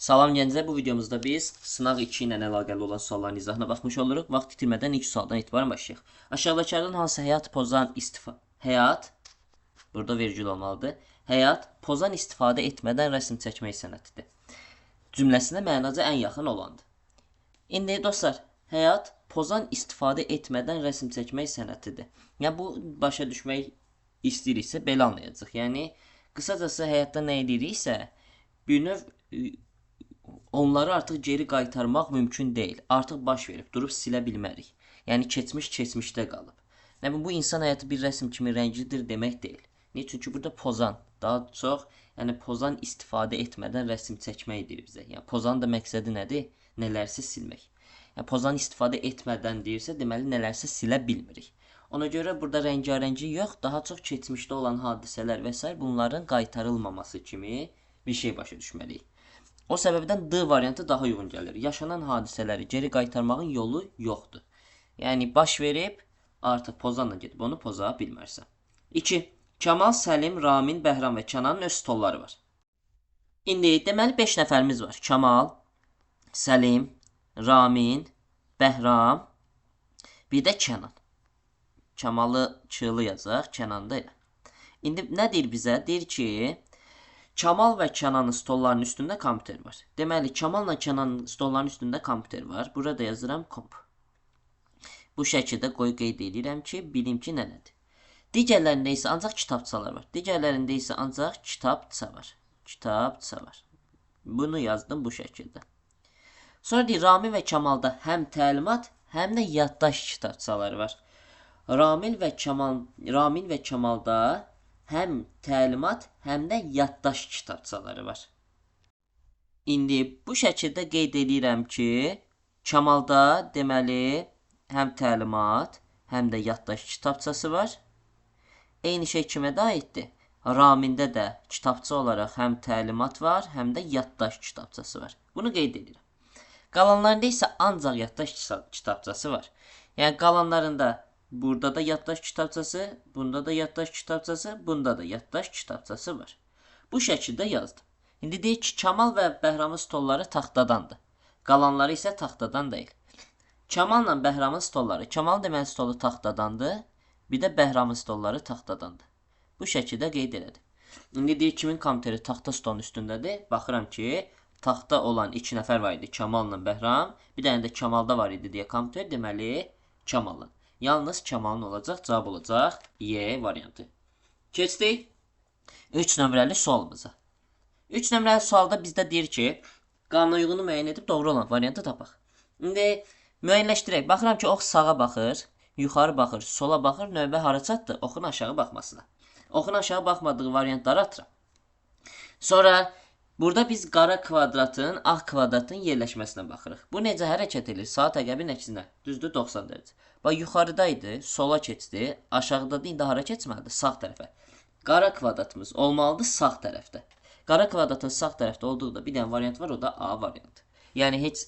Salam gənclər, bu videomuzda biz sınaq 2 ilə əlaqəli olan sualların izahına baxmış oluruq. Vaxt itirmədən ilk sualdan etibarən başlayaq. Aşağıdakılardan hansı həyat pozan həyat, burada vergül olmalıdır. Həyat pozan istifadə etmədən rəsm çəkmək sənətidir. Cümləsinə mənaca ən yaxın olandır. İndi dostlar, həyat pozan istifadə etmədən rəsm çəkmək sənətidir. Yəni bu başa düşmək istəyiriksə belə anlayacaq. Yəni qısacası həyatda nə ediriksə, bir növ onları artıq geri qaytarmaq mümkün deyil. Artıq baş verib, durub silə bilmərik. Yəni keçmiş keçmişdə qalıb. Nə bilim, bu insan həyatı bir rəsm kimi rənglidir demək deyil. Niyə? Çünki burada pozan, daha çox, yəni pozan istifadə etmədən rəsm çəkmək deyir bizə. Yəni pozan da məqsədi nədir? Nələrsə silmək. Yəni pozan istifadə etmədən deyirsə, deməli nələrsə silə bilmirik. Ona görə burada rəngarəngi yox, daha çox keçmişdə olan hadisələr və sair bunların qaytarılmaması kimi bir şey başa düşməliyik. O səbəbdən D variantı daha uyğun gəlir. Yaşanan hadisələri geri qaytarmağın yolu yoxdur. Yəni baş verib, artıq pozanla gedib onu poza bilmərsən. 2. Kamal, Səlim, Ramin, Bəhram və Kənanın öz stolları var. İndi deməli 5 nəfərimiz var. Kamal, Səlim, Ramin, Bəhram, bir də Kənan. Kamalı çığlı yazaq, Kənan da elə. İndi nə deyir bizə? Deyir ki, Kamal və Kənanın stollarının üstündə kompüter var. Deməli, Kamalla Kənanın stollarının üstündə kompüter var. Burada yazıram komp. Bu şəkildə qoy qeyd edirəm ki, bilim ki, nə nədir. Digərlərində isə ancaq kitabçalar var. Digərlərində isə ancaq kitabça var. Kitabça var. Bunu yazdım bu şəkildə. Sonra deyir, Ramil və Kamalda həm təlimat, həm də yaddaş kitabçaları var. Ramil və Kamalda həm təlimat, həm də yaddaş kitabçaları var. İndi bu şəkildə qeyd edirəm ki, Kamalda deməli həm təlimat, həm də yaddaş kitabçası var. Eyni şey kimə də aiddir? Ramində də kitabça olaraq həm təlimat var, həm də yaddaş kitabçası var. Bunu qeyd edirəm. Qalanlarında isə ancaq yaddaş kitabçası var. Yəni qalanlarında burada da yaddaş kitabçası, bunda da yaddaş kitabçası, bunda da yaddaş kitabçası var. Bu şəkildə yazdım. İndi deyir ki, Kamal və Bəhramın stolları taxtadandır. Qalanları isə taxtadan deyil. Kamalla Bəhramın stolları, Kamalın deməli stolu taxtadandır, bir də Bəhramın stolları taxtadandır. Bu şəkildə qeyd elədim. İndi deyir, kimin kompüteri taxta stolun üstündədir? Baxıram ki, taxta olan 2 nəfər var idi, Kamalla Bəhram. Bir dənə də Kamalda var idi deyə kompüter, deməli Kamalın. Yalnız Kamalın olacaq, cavab olacaq Y variantı. Keçdik 3 nömrəli sualımıza. 3 nömrəli sualda bizdə deyir ki, qanuna uyğunu müəyyən edib doğru olan variantı tapaq. İndi müəyyənləşdirək. Baxıram ki, ox sağa baxır, yuxarı baxır, sola baxır, növbə hara çatdı? Oxun aşağı baxmasına. Oxun aşağı baxmadığı variantları atıram. Sonra burada biz qara kvadratın, ağ kvadratın yerləşməsinə baxırıq. Bu necə hərəkət edir? Saat əqəbin əksinə. Düzdür, 90 dərəcə. Bax, yuxarıda idi, sola keçdi, aşağıda da indi hara keçməlidir? Sağ tərəfə. Qara kvadratımız olmalıdır sağ tərəfdə. Qara kvadratın sağ tərəfdə olduğu da bir dənə variant var, o da A variantı. Yəni, heç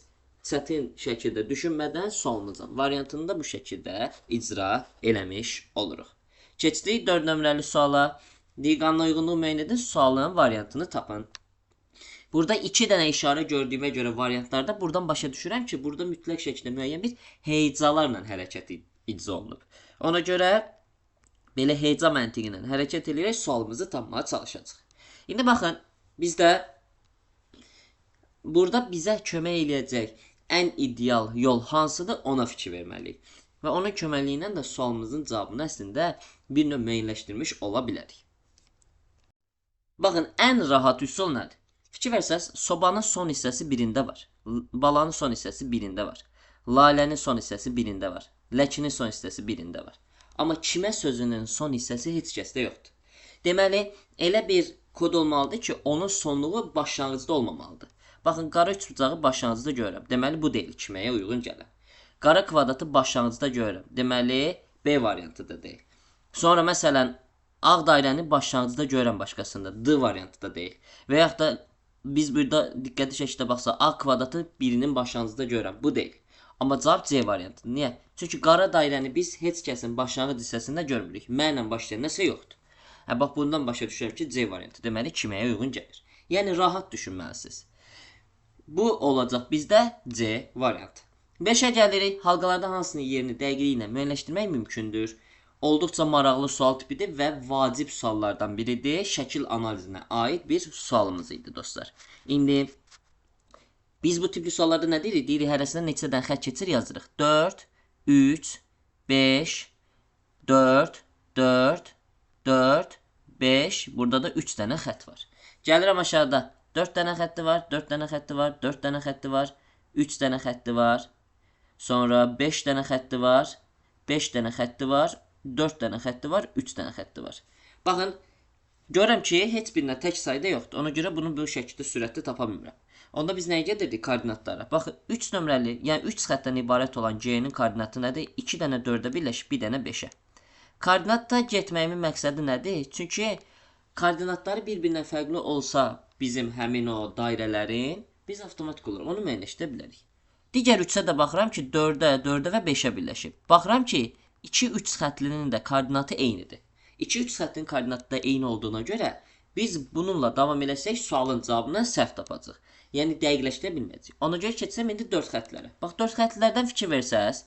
çətin şəkildə düşünmədən sualımızın variantını da bu şəkildə icra eləmiş oluruq. Keçdik 4 nömrəli suala. Deyir, qanuna uyğunluğu müəyyən edin, sualın variantını tapın. Burada 2 dənə işarə gördüyümə görə variantlarda buradan başa düşürəm ki, burada mütləq şəkildə müəyyən bir hecalarla hərəkət icra olunub. Ona görə belə heca məntiqi ilə hərəkət eləyərək sualımızı tapmağa çalışacaq. İndi baxın, bizdə burada bizə kömək eləyəcək ən ideal yol hansıdır, ona fikir verməliyik. Və onun köməkliyi ilə də sualımızın cavabını əslində bir növ müəyyənləşdirmiş ola bilərik. Baxın, ən rahat üsul nədir? Fikir versəniz, sobanın son hissəsi birində var. Balanın son hissəsi birində var. Lalənin son hissəsi birində var. Ləkinin son hissəsi birində var. Amma kimə sözünün son hissəsi heç kəsdə yoxdur. Deməli, elə bir kod olmalıdır ki, onun sonluğu başlanğıcda olmamalıdır. Baxın, qara üçbucağı başlanğıcda görürəm. Deməli, bu deyil, kiməyə uyğun gələn. Qara kvadratı başlanğıcda görürəm. Deməli, B variantı da deyil. Sonra, məsələn, ağ dairəni başlanğıcda görürəm başqasında. D variantı da deyil. Və yaxud da biz burada diqqətli şəkildə baxsaq, A kvadratı birinin başlanğıcında görürəm. Bu deyil. Amma cavab C variantıdır. Niyə? Çünki qara dairəni biz heç kəsin başlanğıc hissəsində görmürük. M ilə başlayan nəsə yoxdur. Hə, bax, bundan başa düşürəm ki, C variantı deməli kiməyə uyğun gəlir. Yəni, rahat düşünməlisiniz. Bu olacaq bizdə C variantı. 5-ə gəlirik. Halqalardan hansının yerini dəqiqliklə müəyyənləşdirmək mümkündür? Olduqca maraqlı sual tipidir və vacib suallardan biridir. Şəkil analizinə aid bir sualımız idi dostlar. İndi biz bu tipli suallarda nə deyirik? Deyirik hərəsindən neçə dənə xətt keçir yazırıq. 4, 3, 5, 4, 4, 4, 5. Burada da 3 dənə xətt var. Gəlirəm aşağıda. 4 dənə xətti var, 4 dənə xətti var, 4 dənə xətti var, 3 dənə xətti var. Sonra 5 dənə xətti var, 5 dənə xətti var, 4 dənə xətti var, 3 dənə xətti var. Baxın, görürəm ki, heç birinə tək sayda yoxdur. Ona görə bunu bu şəkildə sürətli tapa bilmirəm. Onda biz nəyə gedirdik? Koordinatlara. Baxın, 3 nömrəli, yəni 3 xəttdən ibarət olan G-nin koordinatı nədir? 2 dənə 4-ə birləşib, 1 dənə 5-ə. Koordinatda getməyimin məqsədi nədir? Çünki koordinatları bir-birindən fərqli olsa bizim həmin o dairələrin, biz avtomatik olaraq onu müəyyənləşdirə bilərik. Digər 3-ə də baxıram ki, 4-ə, 4-ə və 5-ə birləşib. Baxıram ki, 2-3 xətlinin də koordinatı eynidir. 2-3 xəttinin koordinatı da eyni olduğuna görə biz bununla davam eləsək sualın cavabını səhv tapacaq. Yəni dəqiqləşdirə bilməyəcəyik. Ona görə keçsəm indi 4 xətlərə. Bax, 4 xətlərdən fikir versəz,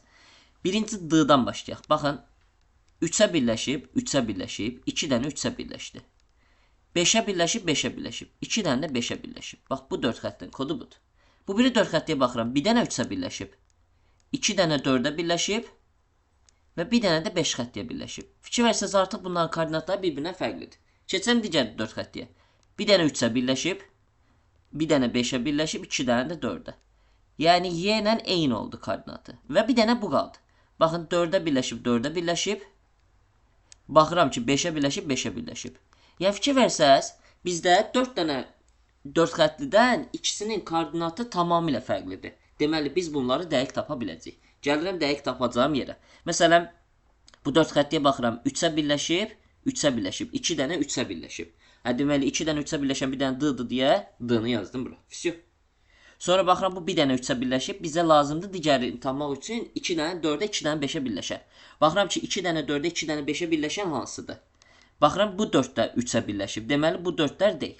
birinci D-dan başlayaq. Baxın, 3-ə birləşib, 3-ə birləşib, 2 dənə 3-ə birləşdi. 5-ə birləşib, 5-ə birləşib. 2 dənə də 5-ə birləşib. Bax, bu 4 xəttin kodu budur. Bu biri 4 xəttiyə baxıram. 1 dənə 3-ə birləşib. 2 dənə 4-ə birləşib və 1 dənə də 5 xəttiyə birləşib. Fikir versəz, artıq bunların koordinatları bir-birindən fərqlidir. Keçsəm digər 4 xəttiyə. 1 dənə 3-ə birləşib, 1 dənə 5-ə birləşib, 2 dənə də 4-ə. Yəni, Y ilə eyni oldu koordinatı. Və bir dənə bu qaldı. Baxın, 4-ə birləşib, 4-ə birləşib. Baxıram ki, 5-ə birləşib, 5-ə birləşib. Yəni, fikir versəz, bizdə 4 dənə 4 xətlidən ikisinin koordinatı tamamilə fərqlidir. Deməli, biz bunları dəqiq tapa biləcəyik. Gəlirəm dəqiq tapacağım yerə. Məsələn, bu 4 xətliyə baxıram. 3-ə birləşib, 3-ə birləşib. 2 dənə 3-ə birləşib. Hə, deməli, 2 dənə 3-ə birləşən bir dənə D-dır deyə D-ni yazdım bura. Vəsiyo. Sonra baxıram, bu bir dənə 3-ə birləşib. Bizə lazımdır digərini tapmaq üçün 2 dənə 4-ə, 2 dənə 5-ə birləşən. Baxıram ki, 2 dənə 4-ə, 2 dənə 5-ə birləşən hansıdır? Baxıram, bu 4-də 3-ə birləşib. Deməli, bu 4-lər deyil.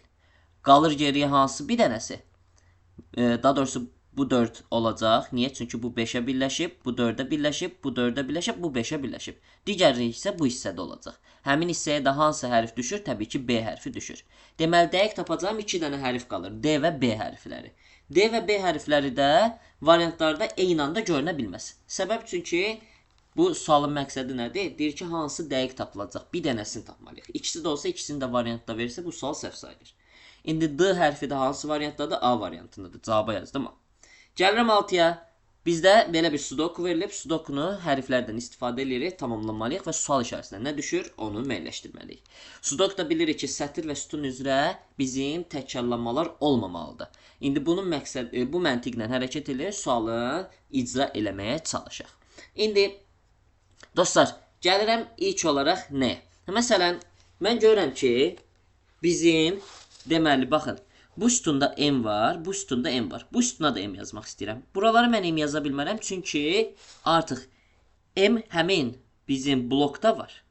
Qalır geriyə hansı bir dənəsi? Daha doğrusu, bu 4 olacaq. Niyə? Çünki bu 5-ə birləşib, bu 4-ə birləşib, bu 4-ə birləşib, bu 5-ə birləşib. Digəri isə bu hissədə olacaq. Həmin hissəyə də hansı hərf düşür? Təbii ki, B hərfi düşür. Deməli, dəqiq tapacağım 2 dənə hərf qalır. D və B hərfləri. D və B hərfləri də variantlarda eyni anda görünə bilməz. Səbəb çünki bu sualın məqsədi nədir? Deyir ki, hansı dəqiq tapılacaq? Bir dənəsini tapmalıyıq. İkisi də olsa, ikisini də variantda verirsə, bu sual səhv sayılır. İndi D hərfi də hansı variantdadır? A variantındadır. Cavaba yazdım. Gəlirəm 6-ya. Bizdə belə bir sudoku verilib. Sudokunu hərflərdən istifadə edirik, tamamlamalıyıq və sual işarəsinə nə düşür, onu müəyyənləşdirməliyik. Sudokuda bilirik ki, sətir və sütun üzrə bizim təkrarlanmalar olmamalıdır. İndi bunun məqsəd, bu məntiqlə hərəkət edir, sualı icra eləməyə çalışaq. İndi dostlar, gəlirəm ilk olaraq nəyə? Məsələn, mən görürəm ki, bizim, deməli, baxın, bu sütunda M var, bu sütunda M var. Bu sütuna da M yazmaq istəyirəm. Buralara mən M yaza bilmərəm, çünki artıq M həmin bizim blokda var.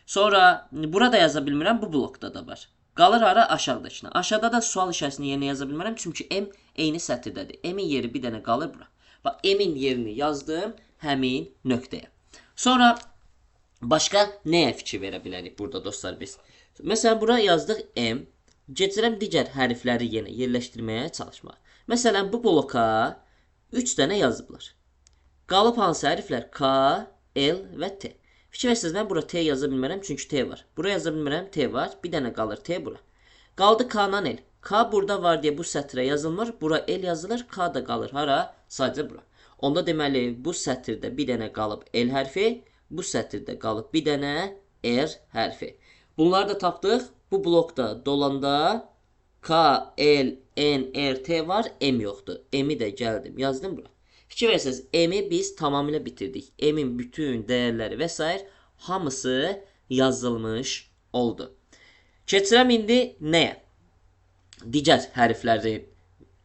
Sonra burada yaza bilmirəm, bu blokda da var. Qalır hara? Aşağıdakına. Aşağıda da sual işarəsini yerinə yaza bilmərəm, çünki M eyni sətirdədir. M-in yeri bir dənə qalır bura. Bax, M-in yerini yazdım həmin nöqtəyə. Sonra başqa nəyə fikir verə bilərik burada dostlar biz? Məsələn, bura yazdıq M. Keçirəm digər hərfləri yenə yerləşdirməyə çalışmağa. Məsələn, bu bloka 3 dənə yazıblar. Qalıb hansı hərflər? K, L və T. Fikir versiniz, mən bura T yaza bilmərəm, çünki T var. Bura yaza bilmərəm, T var. Bir dənə qalır T bura. Qaldı K-dan L. K burada var deyə bu sətrə yazılmır. Bura L yazılır, K da qalır. Hara? Sadəcə bura. Onda deməli, bu sətirdə bir dənə qalıb L hərfi, bu sətirdə qalıb bir dənə R hərfi. Bunları da tapdıq. Bu blokda dolanda K, L, N, R, T var, M yoxdur. M-i də gəldim, yazdım bura. Fikir versiniz, M-i biz tamamilə bitirdik. M-in bütün dəyərləri və s. hamısı yazılmış oldu. Keçirəm indi nəyə? Digər hərfləri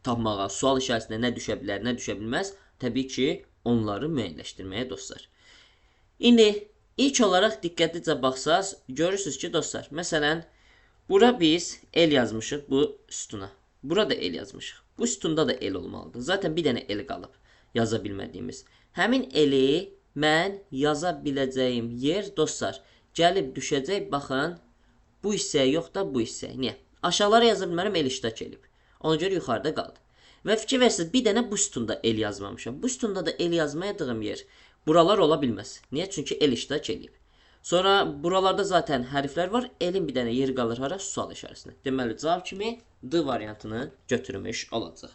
tapmağa, sual işarəsində nə düşə bilər, nə düşə bilməz? Təbii ki, onları müəyyənləşdirməyə dostlar. İndi ilk olaraq diqqətlicə baxsaz, görürsünüz ki, dostlar, məsələn, bura biz L yazmışıq bu sütuna. Burada L yazmışıq. Bu sütunda da L olmalıdır. Zaten bir dənə L qalıb yaza bilmədiyimiz. Həmin L-i mən yaza biləcəyim yer, dostlar, gəlib düşəcək, baxın, bu hissəyə yox da bu hissəyə. Niyə? Aşağılara yaza bilmərəm, L iştirak edib. Ona görə yuxarıda qaldı. Və fikir versiniz, bir dənə bu sütunda L yazmamışam. Bu sütunda da L yazmayadığım yer buralar ola bilməz. Niyə? Çünki L iştirak edib. Sonra buralarda zaten hərflər var. L-in bir dənə yeri qalır hara? Sual işarəsində. Deməli, cavab kimi D variantını götürmüş olacaq.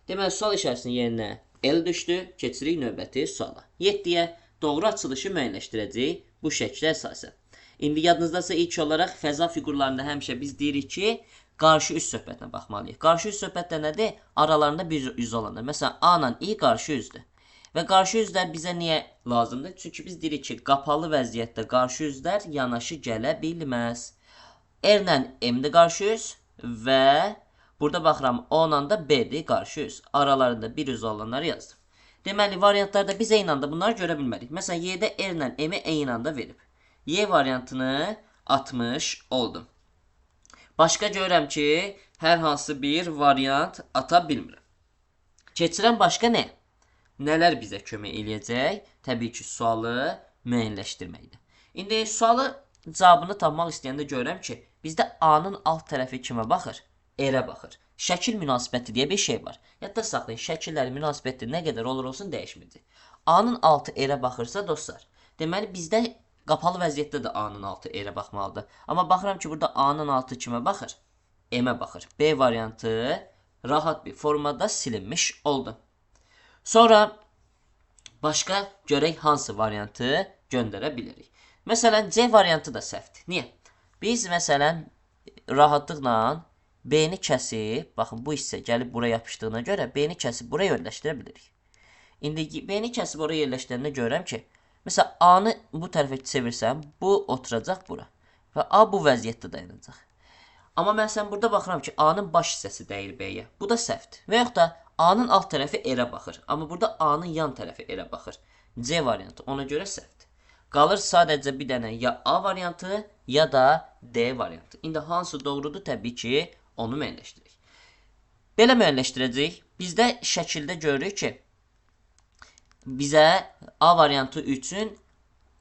Deməli, sual işarəsinin yerinə L düşdü. Keçirik növbəti suala. 7-yə doğru açılışı müəyyənləşdirəcəyik bu şəklə əsasən. İndi yadınızdasa ilk olaraq fəza fiqurlarında həmişə biz deyirik ki, qarşı üz söhbətinə baxmalıyıq. Qarşı üz söhbət də nədir? Aralarında bir üz olanlar. Məsələn, A ilə I qarşı üzdür. Və qarşı üzlər bizə niyə lazımdır? Çünki biz deyirik ki, qapalı vəziyyətdə qarşı üzlər yanaşı gələ bilməz. R ilə M-dir qarşı üz və burada baxıram O ilə da B-dir qarşı üz. Aralarında bir üz olanları yazdım. Deməli, variantlarda biz eyni anda bunları görə bilmərik. Məsələn, Y-də R ilə M-i eyni anda verib. Y variantını atmış oldum. Başqa görürəm ki, hər hansı bir variant ata bilmirəm. Keçirəm başqa nə? Nələr bizə kömək eləyəcək? Təbii ki, sualı müəyyənləşdirməkdir. İndi sualı cavabını tapmaq istəyəndə görürəm ki, bizdə A-nın alt tərəfi kimə baxır? R-ə baxır. Şəkil münasibəti deyə bir şey var. Yadda saxlayın, şəkillərin münasibəti nə qədər olur olsun dəyişməyəcək. A-nın altı R-ə baxırsa, dostlar, deməli bizdə qapalı vəziyyətdə də A-nın altı R-ə baxmalıdır. Amma baxıram ki, burada A-nın altı kimə baxır? M-ə baxır. B variantı rahat bir formada silinmiş oldu. Sonra başqa görək hansı variantı göndərə bilirik. Məsələn, C variantı da səhvdir. Niyə? Biz məsələn rahatlıqla B-ni kəsib, baxın bu hissə gəlib bura yapışdığına görə B-ni kəsib bura yerləşdirə bilirik. İndi B-ni kəsib oraya yerləşdirəndə görürəm ki, məsələn A-nı bu tərəfə çevirsəm, bu oturacaq bura və A bu vəziyyətdə dayanacaq. Amma məsələn burada baxıram ki, A-nın baş hissəsi dəyir B-yə. Bu da səhvdir. Və yaxud da A-nın alt tərəfi R-ə baxır. Amma burada A-nın yan tərəfi R-ə baxır. C variantı ona görə səhvdir. Qalır sadəcə bir dənə ya A variantı, ya da D variantı. İndi hansı doğrudur? Təbii ki, onu müəyyənləşdirək. Belə müəyyənləşdirəcəyik. Bizdə şəkildə görürük ki, bizə A variantı üçün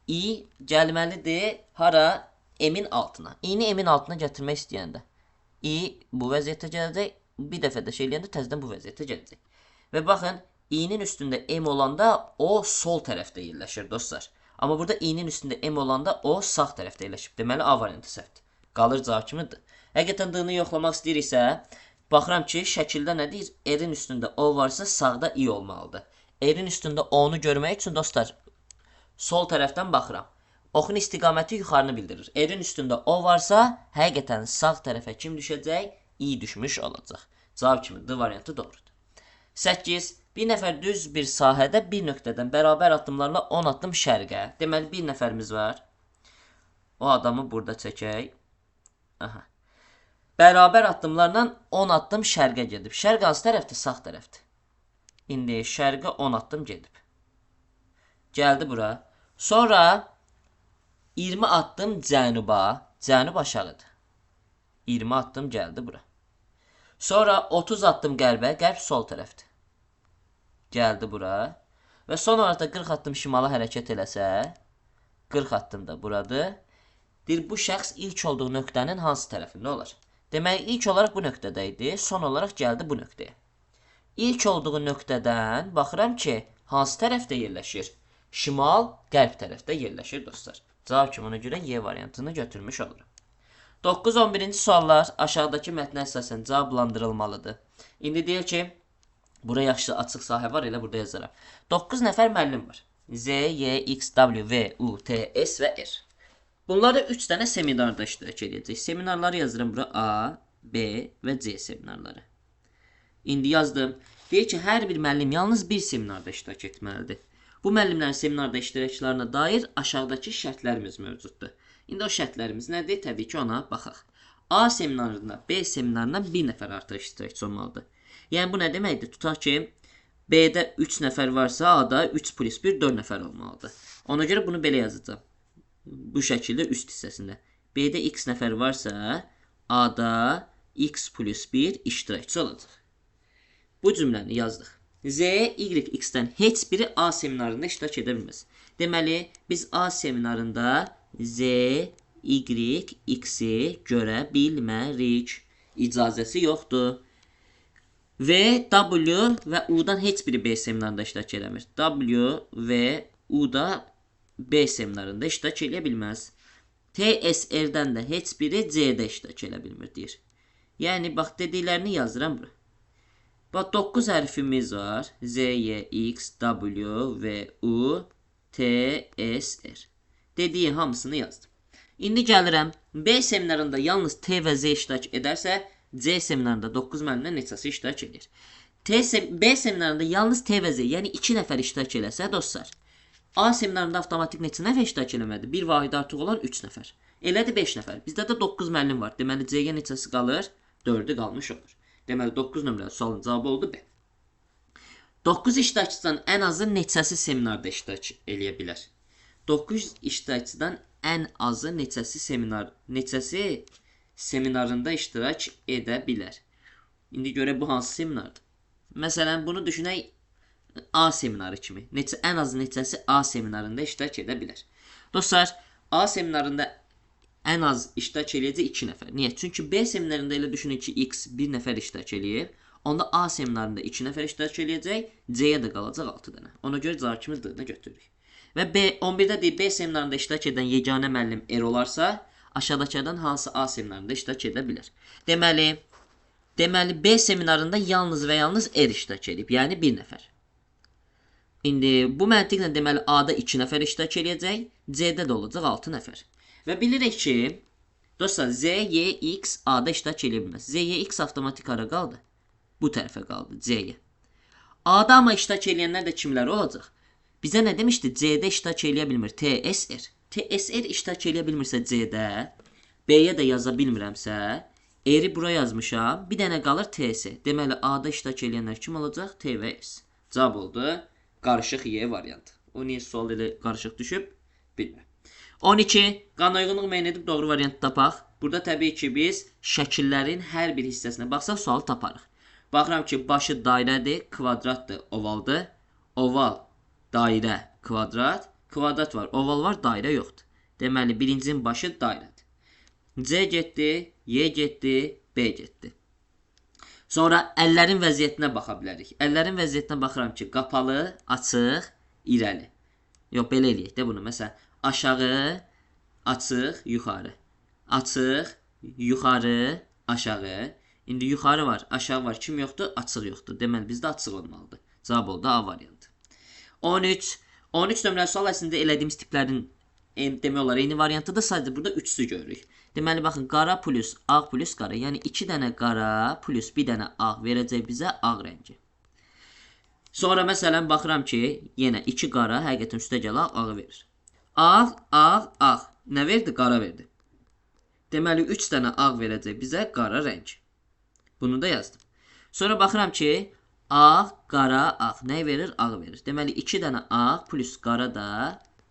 I gəlməlidir hara? M-in altına. I-ni M-in altına gətirmək istəyəndə I bu vəziyyətə gələcək. Bir dəfə də şey eləyəndə təzədən bu vəziyyətə gələcək. Və baxın, I-nin üstündə M olanda o sol tərəfdə yerləşir, dostlar. Amma burada I-nin üstündə M olanda o sağ tərəfdə yerləşib. Deməli, A variantı səhvdir. Qalır cavab kimi D. Həqiqətən D-ni yoxlamaq istəyiriksə, baxıram ki, şəkildə nə deyir? R-in üstündə O varsa sağda I olmalıdır. R-in üstündə O-nu görmək üçün, dostlar, sol tərəfdən baxıram. Oxun istiqaməti yuxarını bildirir. R-in üstündə O varsa, həqiqətən sağ tərəfə kim düşəcək? I düşmüş olacaq. Cavab kimi D variantı doğrudur. 8. Bir nəfər düz bir sahədə bir nöqtədən bərabər addımlarla 10 addım şərqə. Deməli, bir nəfərimiz var. O adamı burada çəkək. Aha. Bərabər addımlarla 10 addım şərqə gedib. Şərq hansı tərəfdir? Sağ tərəfdir. İndi şərqə 10 addım gedib. Gəldi bura. Sonra 20 addım cənuba. Cənub aşağıdır. 20 addım gəldi bura. Sonra 30 addım qərbə. Qərb sol tərəfdir. Gəldi bura. Və son olaraq da 40 addım şimala hərəkət eləsə, 40 addım da buradır. Deyir, bu şəxs ilk olduğu nöqtənin hansı tərəfində olar? Deməli, ilk olaraq bu nöqtədə idi. Son olaraq gəldi bu nöqtəyə. İlk olduğu nöqtədən baxıram ki, hansı tərəfdə yerləşir? Şimal, qərb tərəfdə yerləşir, dostlar. Cavab kimi ona görə Y variantını götürmüş olurum. 9-11-ci suallar aşağıdakı mətnə əsasən cavablandırılmalıdır. İndi deyir ki, bura yaxşı açıq sahə var, elə burada yazaram. 9 nəfər müəllim var. Z, Y, X, W, V, U, T, S və R. Bunlarda 3 dənə seminarda iştirak edəcək. Seminarları yazıram bura A, B və C seminarları. İndi yazdım. Deyir ki, hər bir müəllim yalnız bir seminarda iştirak etməlidir. Bu müəllimlərin seminarda iştiraklarına dair aşağıdakı şərtlərimiz mövcuddur. İndi o şərtlərimiz nədir? Təbii ki, ona baxaq. A seminarında B seminarından bir nəfər artıq iştirakçı olmalıdır. Yəni, bu nə deməkdir? Tutaq ki, B-də 3 nəfər varsa, A-da 3 plus 1, 4 nəfər olmalıdır. Ona görə bunu belə yazacağam. Bu şəkildə üst hissəsində. B-də x nəfər varsa, A-da X plus 1 iştirakçı olacaq. Bu cümləni yazdıq. Z, Y, X-dən heç biri A seminarında iştirak edə bilməz. Deməli, biz A seminarında Z, Y, X-i görə bilmərik. İcazəsi yoxdur. V, W və U-dan heç biri B seminarında iştirak eləmir. W, V, U da B seminarında iştirak eləyə bilməz. T, S, R-dən də heç biri C-də iştirak eləyə bilmir, deyir. Yəni, bax, dediklərini yazıram bura. Bax, 9 hərfimiz var. Z, Y, X, W, V, U, T, S, R. Dediyi hamısını yazdım. İndi gəlirəm. B seminarında yalnız T və Z iştirak edərsə, C seminarında 9 müəllimdən neçəsi iştirak edir? B seminarında yalnız T və Z, yəni 2 nəfər iştirak eləsə, dostlar, A seminarında avtomatik neçə nəfər iştirak eləmədi? Bir vahid artıq olan 3 nəfər. Elədir 5 nəfər. Bizdə də 9 müəllim var. Deməli, C-yə neçəsi qalır? 4-ü qalmış olur. Deməli, 9 nömrəli sualın cavabı oldu B. 9 iştirakçıdan ən azı neçəsi seminarda iştirak eləyə bilər? 9 iştirakçıdan ən azı neçəsi seminarında iştirak edə bilər? İndi görək bu hansı seminardır? Məsələn, bunu düşünək A seminarı kimi. Ən azı neçəsi A seminarında iştirak edə bilər? Dostlar, A seminarında ən az iştirak eləyəcək 2 nəfər. Niyə? Çünki B seminarında elə düşünün ki, X 1 nəfər iştirak eləyib. Onda A seminarında 2 nəfər iştirak eləyəcək, C-yə də qalacaq 6 dənə. Ona görə cavab kimi D-ni götürürük. Və B 11-də deyir, B seminarında iştirak edən yeganə müəllim R olarsa, aşağıdakılardan hansı A seminarında iştirak edə bilər? Deməli B seminarında yalnız və yalnız R iştirak edib, yəni 1 nəfər. İndi bu məntiqlə deməli A-da 2 nəfər iştirak eləyəcək, C-də də olacaq 6 nəfər. Və bilirik ki, dostlar, Z, Y, X A-da iştirak eləyə bilməz. Z, Y, X avtomatik hara qaldı? Bu tərəfə qaldı, C-yə. A-da amma iştirak eləyənlər də kimlər olacaq? Bizə nə demişdi? C-də iştirak eləyə bilmir. T, S, R. T, S, R iştirak eləyə bilmirsə C-də, B-yə də yaza bilmirəmsə, R-i bura yazmışam. Bir dənə qalır T, S. Deməli, A-da iştirak eləyənlər kim olacaq? T və S. Cavab oldu. Qarışıq Y variantı. O niyə sual elə qarışıq düşüb? Bilmirəm. 12. Qanuyğunluq müəyyən edib doğru variantı tapaq. Burada təbii ki, biz şəkillərin hər bir hissəsinə baxsaq sualı taparıq. Baxıram ki, başı dairədir, kvadratdır, ovaldır. Oval, dairə, kvadrat. Kvadrat var, oval var, dairə yoxdur. Deməli, birincinin başı dairədir. C getdi, Y getdi, B getdi. Sonra əllərin vəziyyətinə baxa bilərik. Əllərin vəziyyətinə baxıram ki, qapalı, açıq, irəli. Yox, belə eləyək də bunu. Məsələn, aşağı, açıq, yuxarı. Açıq, yuxarı, aşağı. İndi yuxarı var, aşağı var. Kim yoxdur? Açıq yoxdur. Deməli, bizdə açıq olmalıdır. Cavab oldu A variantı. 13. 13 nömrəli sual əslində elədiyimiz tiplərin demək olar eyni variantıdır. Sadəcə burada üçlü görürük. Deməli, baxın, qara plus ağ plus qara. Yəni, 2 dənə qara plus 1 dənə ağ verəcək bizə ağ rəngi. Sonra, məsələn, baxıram ki, yenə 2 qara həqiqətən üstə gəl ağ, ağı verir. Ağ, ağ, ağ. Nə verdi? Qara verdi. Deməli, 3 dənə ağ verəcək bizə qara rəng. Bunu da yazdım. Sonra baxıram ki, ağ, qara, ağ. Nə verir? Ağ verir. Deməli, 2 dənə ağ plus qara da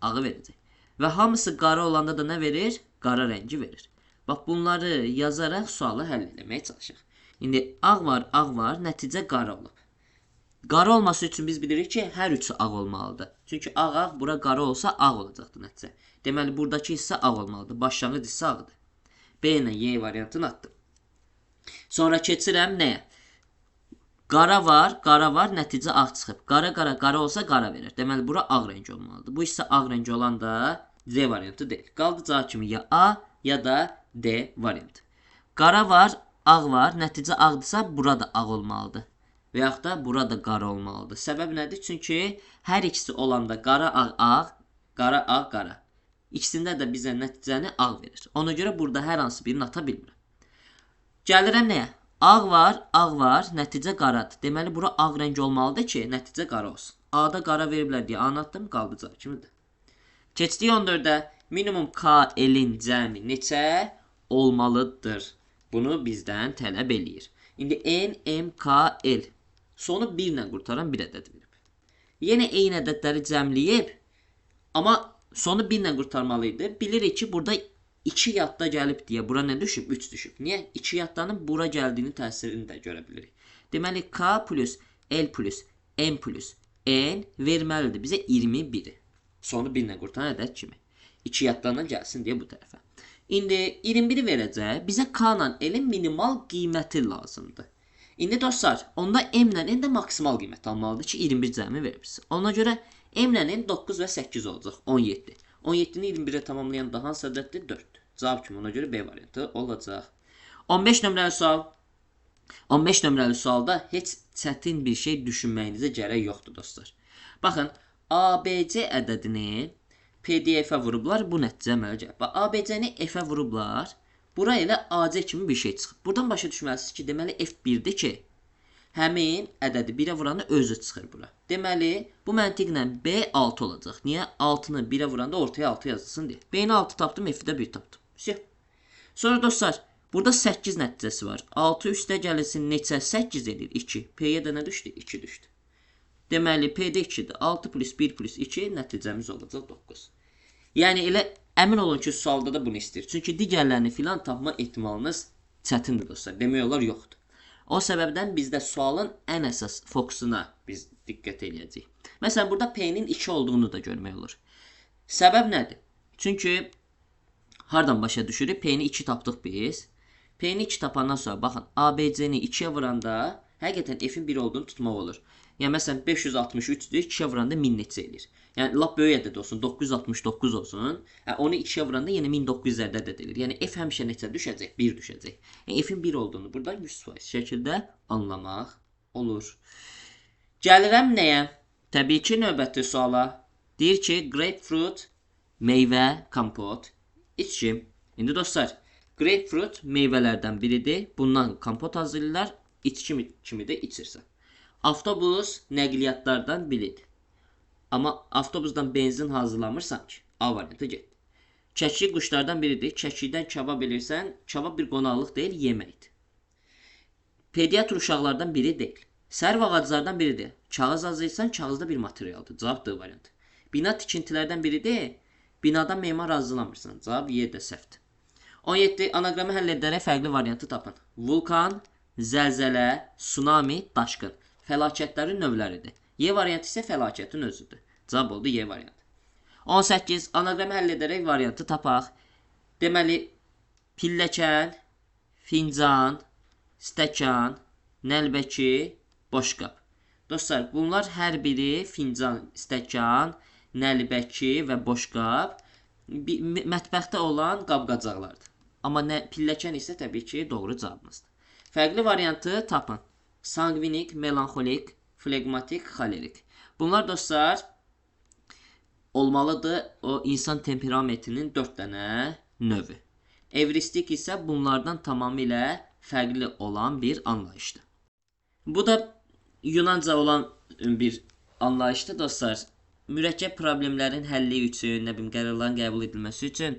ağı verəcək. Və hamısı qara olanda da nə verir? Qara rəngi verir. Bax, bunları yazaraq sualı həll eləməyə çalışaq. İndi ağ var, ağ var, nəticə qara olub. Qara olması üçün biz bilirik ki, hər üçü ağ olmalıdır. Çünki ağ, ağ, bura qara olsa ağ olacaqdır nəticə. Deməli, buradakı hissə ağ olmalıdır. Başlanğıc hissə ağdır. B ilə Y variantını atdım. Sonra keçirəm nəyə? Qara var, qara var, nəticə ağ çıxıb. Qara, qara, qara olsa qara verir. Deməli, bura ağ rəngi olmalıdır. Bu hissə ağ rəngi olan da C variantı deyil. Qaldı cavab kimi ya A ya da D variantı. Qara var, ağ var, nəticə ağdırsa bura da ağ olmalıdır. Və yaxud da bura da qara olmalıdır. Səbəb nədir? Çünki hər ikisi olanda qara, ağ, ağ, qara, ağ, qara. İkisində də bizə nəticəni ağ verir. Ona görə burada hər hansı birini ata bilmirəm. Gəlirəm nəyə? Ağ var, ağ var, nəticə qaradır. Deməli, bura ağ rəng olmalıdır ki, nəticə qara olsun. A-da qara veriblər deyə A-nı atdım, qaldı cavab kimidir. Keçdik 14-ə. Minimum K, L-in cəmi neçə olmalıdır? Bunu bizdən tələb eləyir. İndi N, M, K, L. Sonu 1 ilə qurtaran bir ədəd verib. Yenə eyni ədədləri cəmləyib, amma sonu 1 ilə qurtarmalı idi. Bilirik ki, burada 2 yadda gəlib deyə bura nə düşüb? 3 düşüb. Niyə? 2 yaddanın bura gəldiyini təsirini də görə bilirik. Deməli, K plus L plus M plus N verməlidir bizə 21-i. Sonu 1 ilə qurtaran ədəd kimi. 2 yaddandan gəlsin deyə bu tərəfə. İndi 21-i verəcək. Bizə K ilə L-in minimal qiyməti lazımdır. İndi dostlar, onda M ilə N də maksimal qiymət almalıdır ki, 21 cəmi vermişsin. Ona görə M ilə N 9 və 8 olacaq, 17. 17-ni 21-ə tamamlayan da hansı ədəddir? 4-dür. Cavab kimi ona görə B variantı olacaq. 15 nömrəli sual. 15 nömrəli sualda heç çətin bir şey düşünməyinizə gərək yoxdur dostlar. Baxın, ABC ədədini PDF-ə vurublar, bu nəticə əmələ gəlib. Bax, ABC-ni F-ə vurublar. Bura elə AC kimi bir şey çıxıb. Buradan başa düşməlisiniz ki, deməli F1-dir ki, həmin ədədi 1-ə vuranda özü çıxır bura. Deməli, bu məntiqlə B 6 olacaq. Niyə? 6-nı 1-ə vuranda ortaya 6 yazılsın deyə. B-ni 6 tapdım, F-i də 1 tapdım. Sonra dostlar, burada 8 nəticəsi var. 6 üstə gəlirsin, neçə? 8 edir, 2. P-yə də nə düşdü? 2 düşdü. Deməli, P-də 2-dir. 6 plus 1 plus 2 nəticəmiz olacaq 9. Yəni, elə əmin olun ki, sualda da bunu istəyir. Çünki digərlərini filan tapma ehtimalınız çətindir dostlar. Demək olar yoxdur. O səbəbdən bizdə sualın ən əsas fokusuna biz diqqət eləyəcəyik. Məsələn, burada P-nin 2 olduğunu da görmək olur. Səbəb nədir? Çünki hardan başa düşürük? P-ni 2 tapdıq biz. P-ni 2 tapandan sonra baxın, ABC-ni 2-yə vuranda həqiqətən F-in 1 olduğunu tutmaq olur. Yəni, məsələn, 563-dür, 2-yə vuranda 1000 neçə eləyir. Yəni, lap böyük ədəd olsun, 969 olsun. Yəni, onu 2-yə vuranda yenə 1900-lərdə ədəd eləyir. Yəni, F həmişə neçə düşəcək? 1 düşəcək. Yəni, F-in 1 olduğunu buradan 100% şəkildə anlamaq olur. Gəlirəm nəyə? Təbii ki, növbəti suala. Deyir ki, grapefruit, meyvə, kompot, içki. İndi dostlar, grapefruit meyvələrdən biridir. Bundan kompot hazırlayırlar, içki kimi də içirsən. Avtobus nəqliyyatlardan biridir. Amma avtobusdan benzin hazırlamırsan ki, A variantı getdi. Kəklik quşlardan biridir. Kəklikdən kabab elirsən, kabab bir qonaqlıq deyil, yeməkdir. Pediatr uşaqlardan biri deyil. Sərv ağaclardan biridir. Kağız hazırlayırsan, kağızda bir materialdır. Cavab D variantı. Bina tikintilərdən biridir. Binadan memar hazırlamırsan. Cavab Y də səhvdir. 17. Anaqramı həll edərək fərqli variantı tapın. Vulkan, zəlzələ, tsunami, daşqın. Fəlakətlərin növləridir. Y variantı isə fəlakətin özüdür. Cavab oldu Y variantı. 18. Anaqramı həll edərək variantı tapaq. Deməli, pilləkən, fincan, stəkan, nəlbəki, boşqab. Dostlar, bunlar hər biri fincan, stəkan, nəlbəki və boşqab mətbəxdə olan qab-qacaqlardır. Amma pilləkən isə təbii ki, doğru cavabımızdır. Fərqli variantı tapın. Sanqvinik, melanxolik, flegmatik, xolerik. Bunlar dostlar olmalıdır o insan temperamentinin 4 dənə növü. Evristik isə bunlardan tamamilə fərqli olan bir anlayışdır. Bu da Yunanca olan bir anlayışdır dostlar. Mürəkkəb problemlərin həlli üçün, nə bilim, qərarların qəbul edilməsi üçün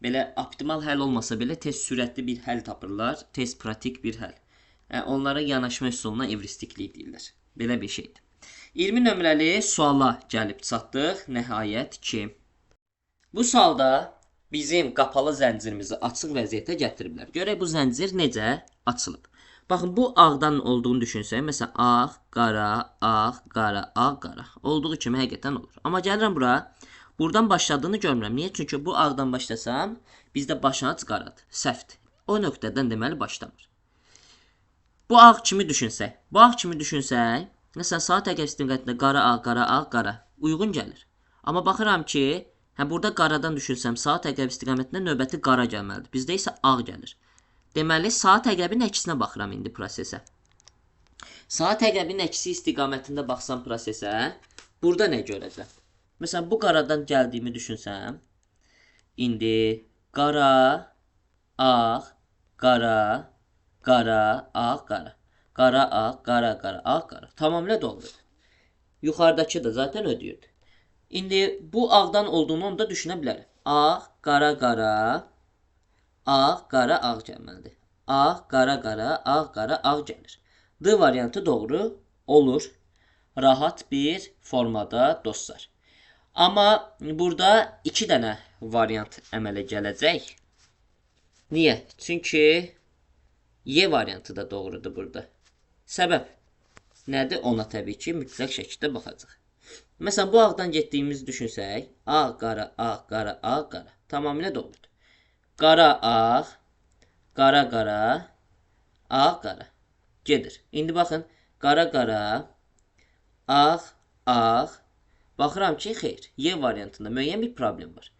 belə optimal həll olmasa belə tez sürətli bir həll tapırlar, tez pratik bir həll. Yəni, onlara yanaşma üsuluna evristiklik deyirlər. Belə bir şeydir. 20 nömrəli suala gəlib çatdıq. Nəhayət ki, bu sualda bizim qapalı zəncirimizi açıq vəziyyətə gətiriblər. Görək bu zəncir necə açılıb. Baxın, bu ağdan olduğunu düşünsək, məsələn, ağ, qara, ağ, qara, ağ, qara olduğu kimi həqiqətən olur. Amma gəlirəm bura, buradan başladığını görmürəm. Niyə? Çünki bu ağdan başlasam, bizdə başlanğıc qaradır, səhvdir. O nöqtədən deməli başlamır. Bu ağ kimi düşünsək, məsələn, saat əqrəb istiqamətində qara, ağ, qara, ağ, qara uyğun gəlir. Amma baxıram ki, burada qaradan düşünsəm, saat əqrəb istiqamətində növbəti qara gəlməlidir. Bizdə isə ağ gəlir. Deməli, saat əqrəbinin əksinə baxıram indi prosesə. Saat əqrəbinin əksi istiqamətində baxsam prosesə, burada nə görəcəm? Məsələn, bu qaradan gəldiyimi düşünsəm, indi qara, ağ, qara, qara, ağ, qara, qara, ağ, qara, qara, ağ, qara. Tamamilə doğrudur. Yuxarıdakı da zaten ödəyirdi. İndi bu ağdan olduğunu onu da düşünə bilərəm. Ağ, qara, qara, ağ, qara, ağ gəlməlidir. Ağ, qara, qara, ağ, qara, ağ gəlir. D variantı doğru olur. Rahat bir formada dostlar. Amma burada 2 dənə variant əmələ gələcək. Niyə? Çünki Y variantı da doğrudur burada. Səbəb nədir? Ona təbii ki, mütləq şəkildə baxacaq. Məsələn, bu ağdan getdiyimizi düşünsək, ağ, qara, ağ, qara, ağ, qara. Tamamilə doğrudur. Qara, ağ, qara, qara, ağ, qara. Gedir. İndi baxın, qara, qara, ağ, ağ. Baxıram ki, xeyr. Y variantında müəyyən bir problem var.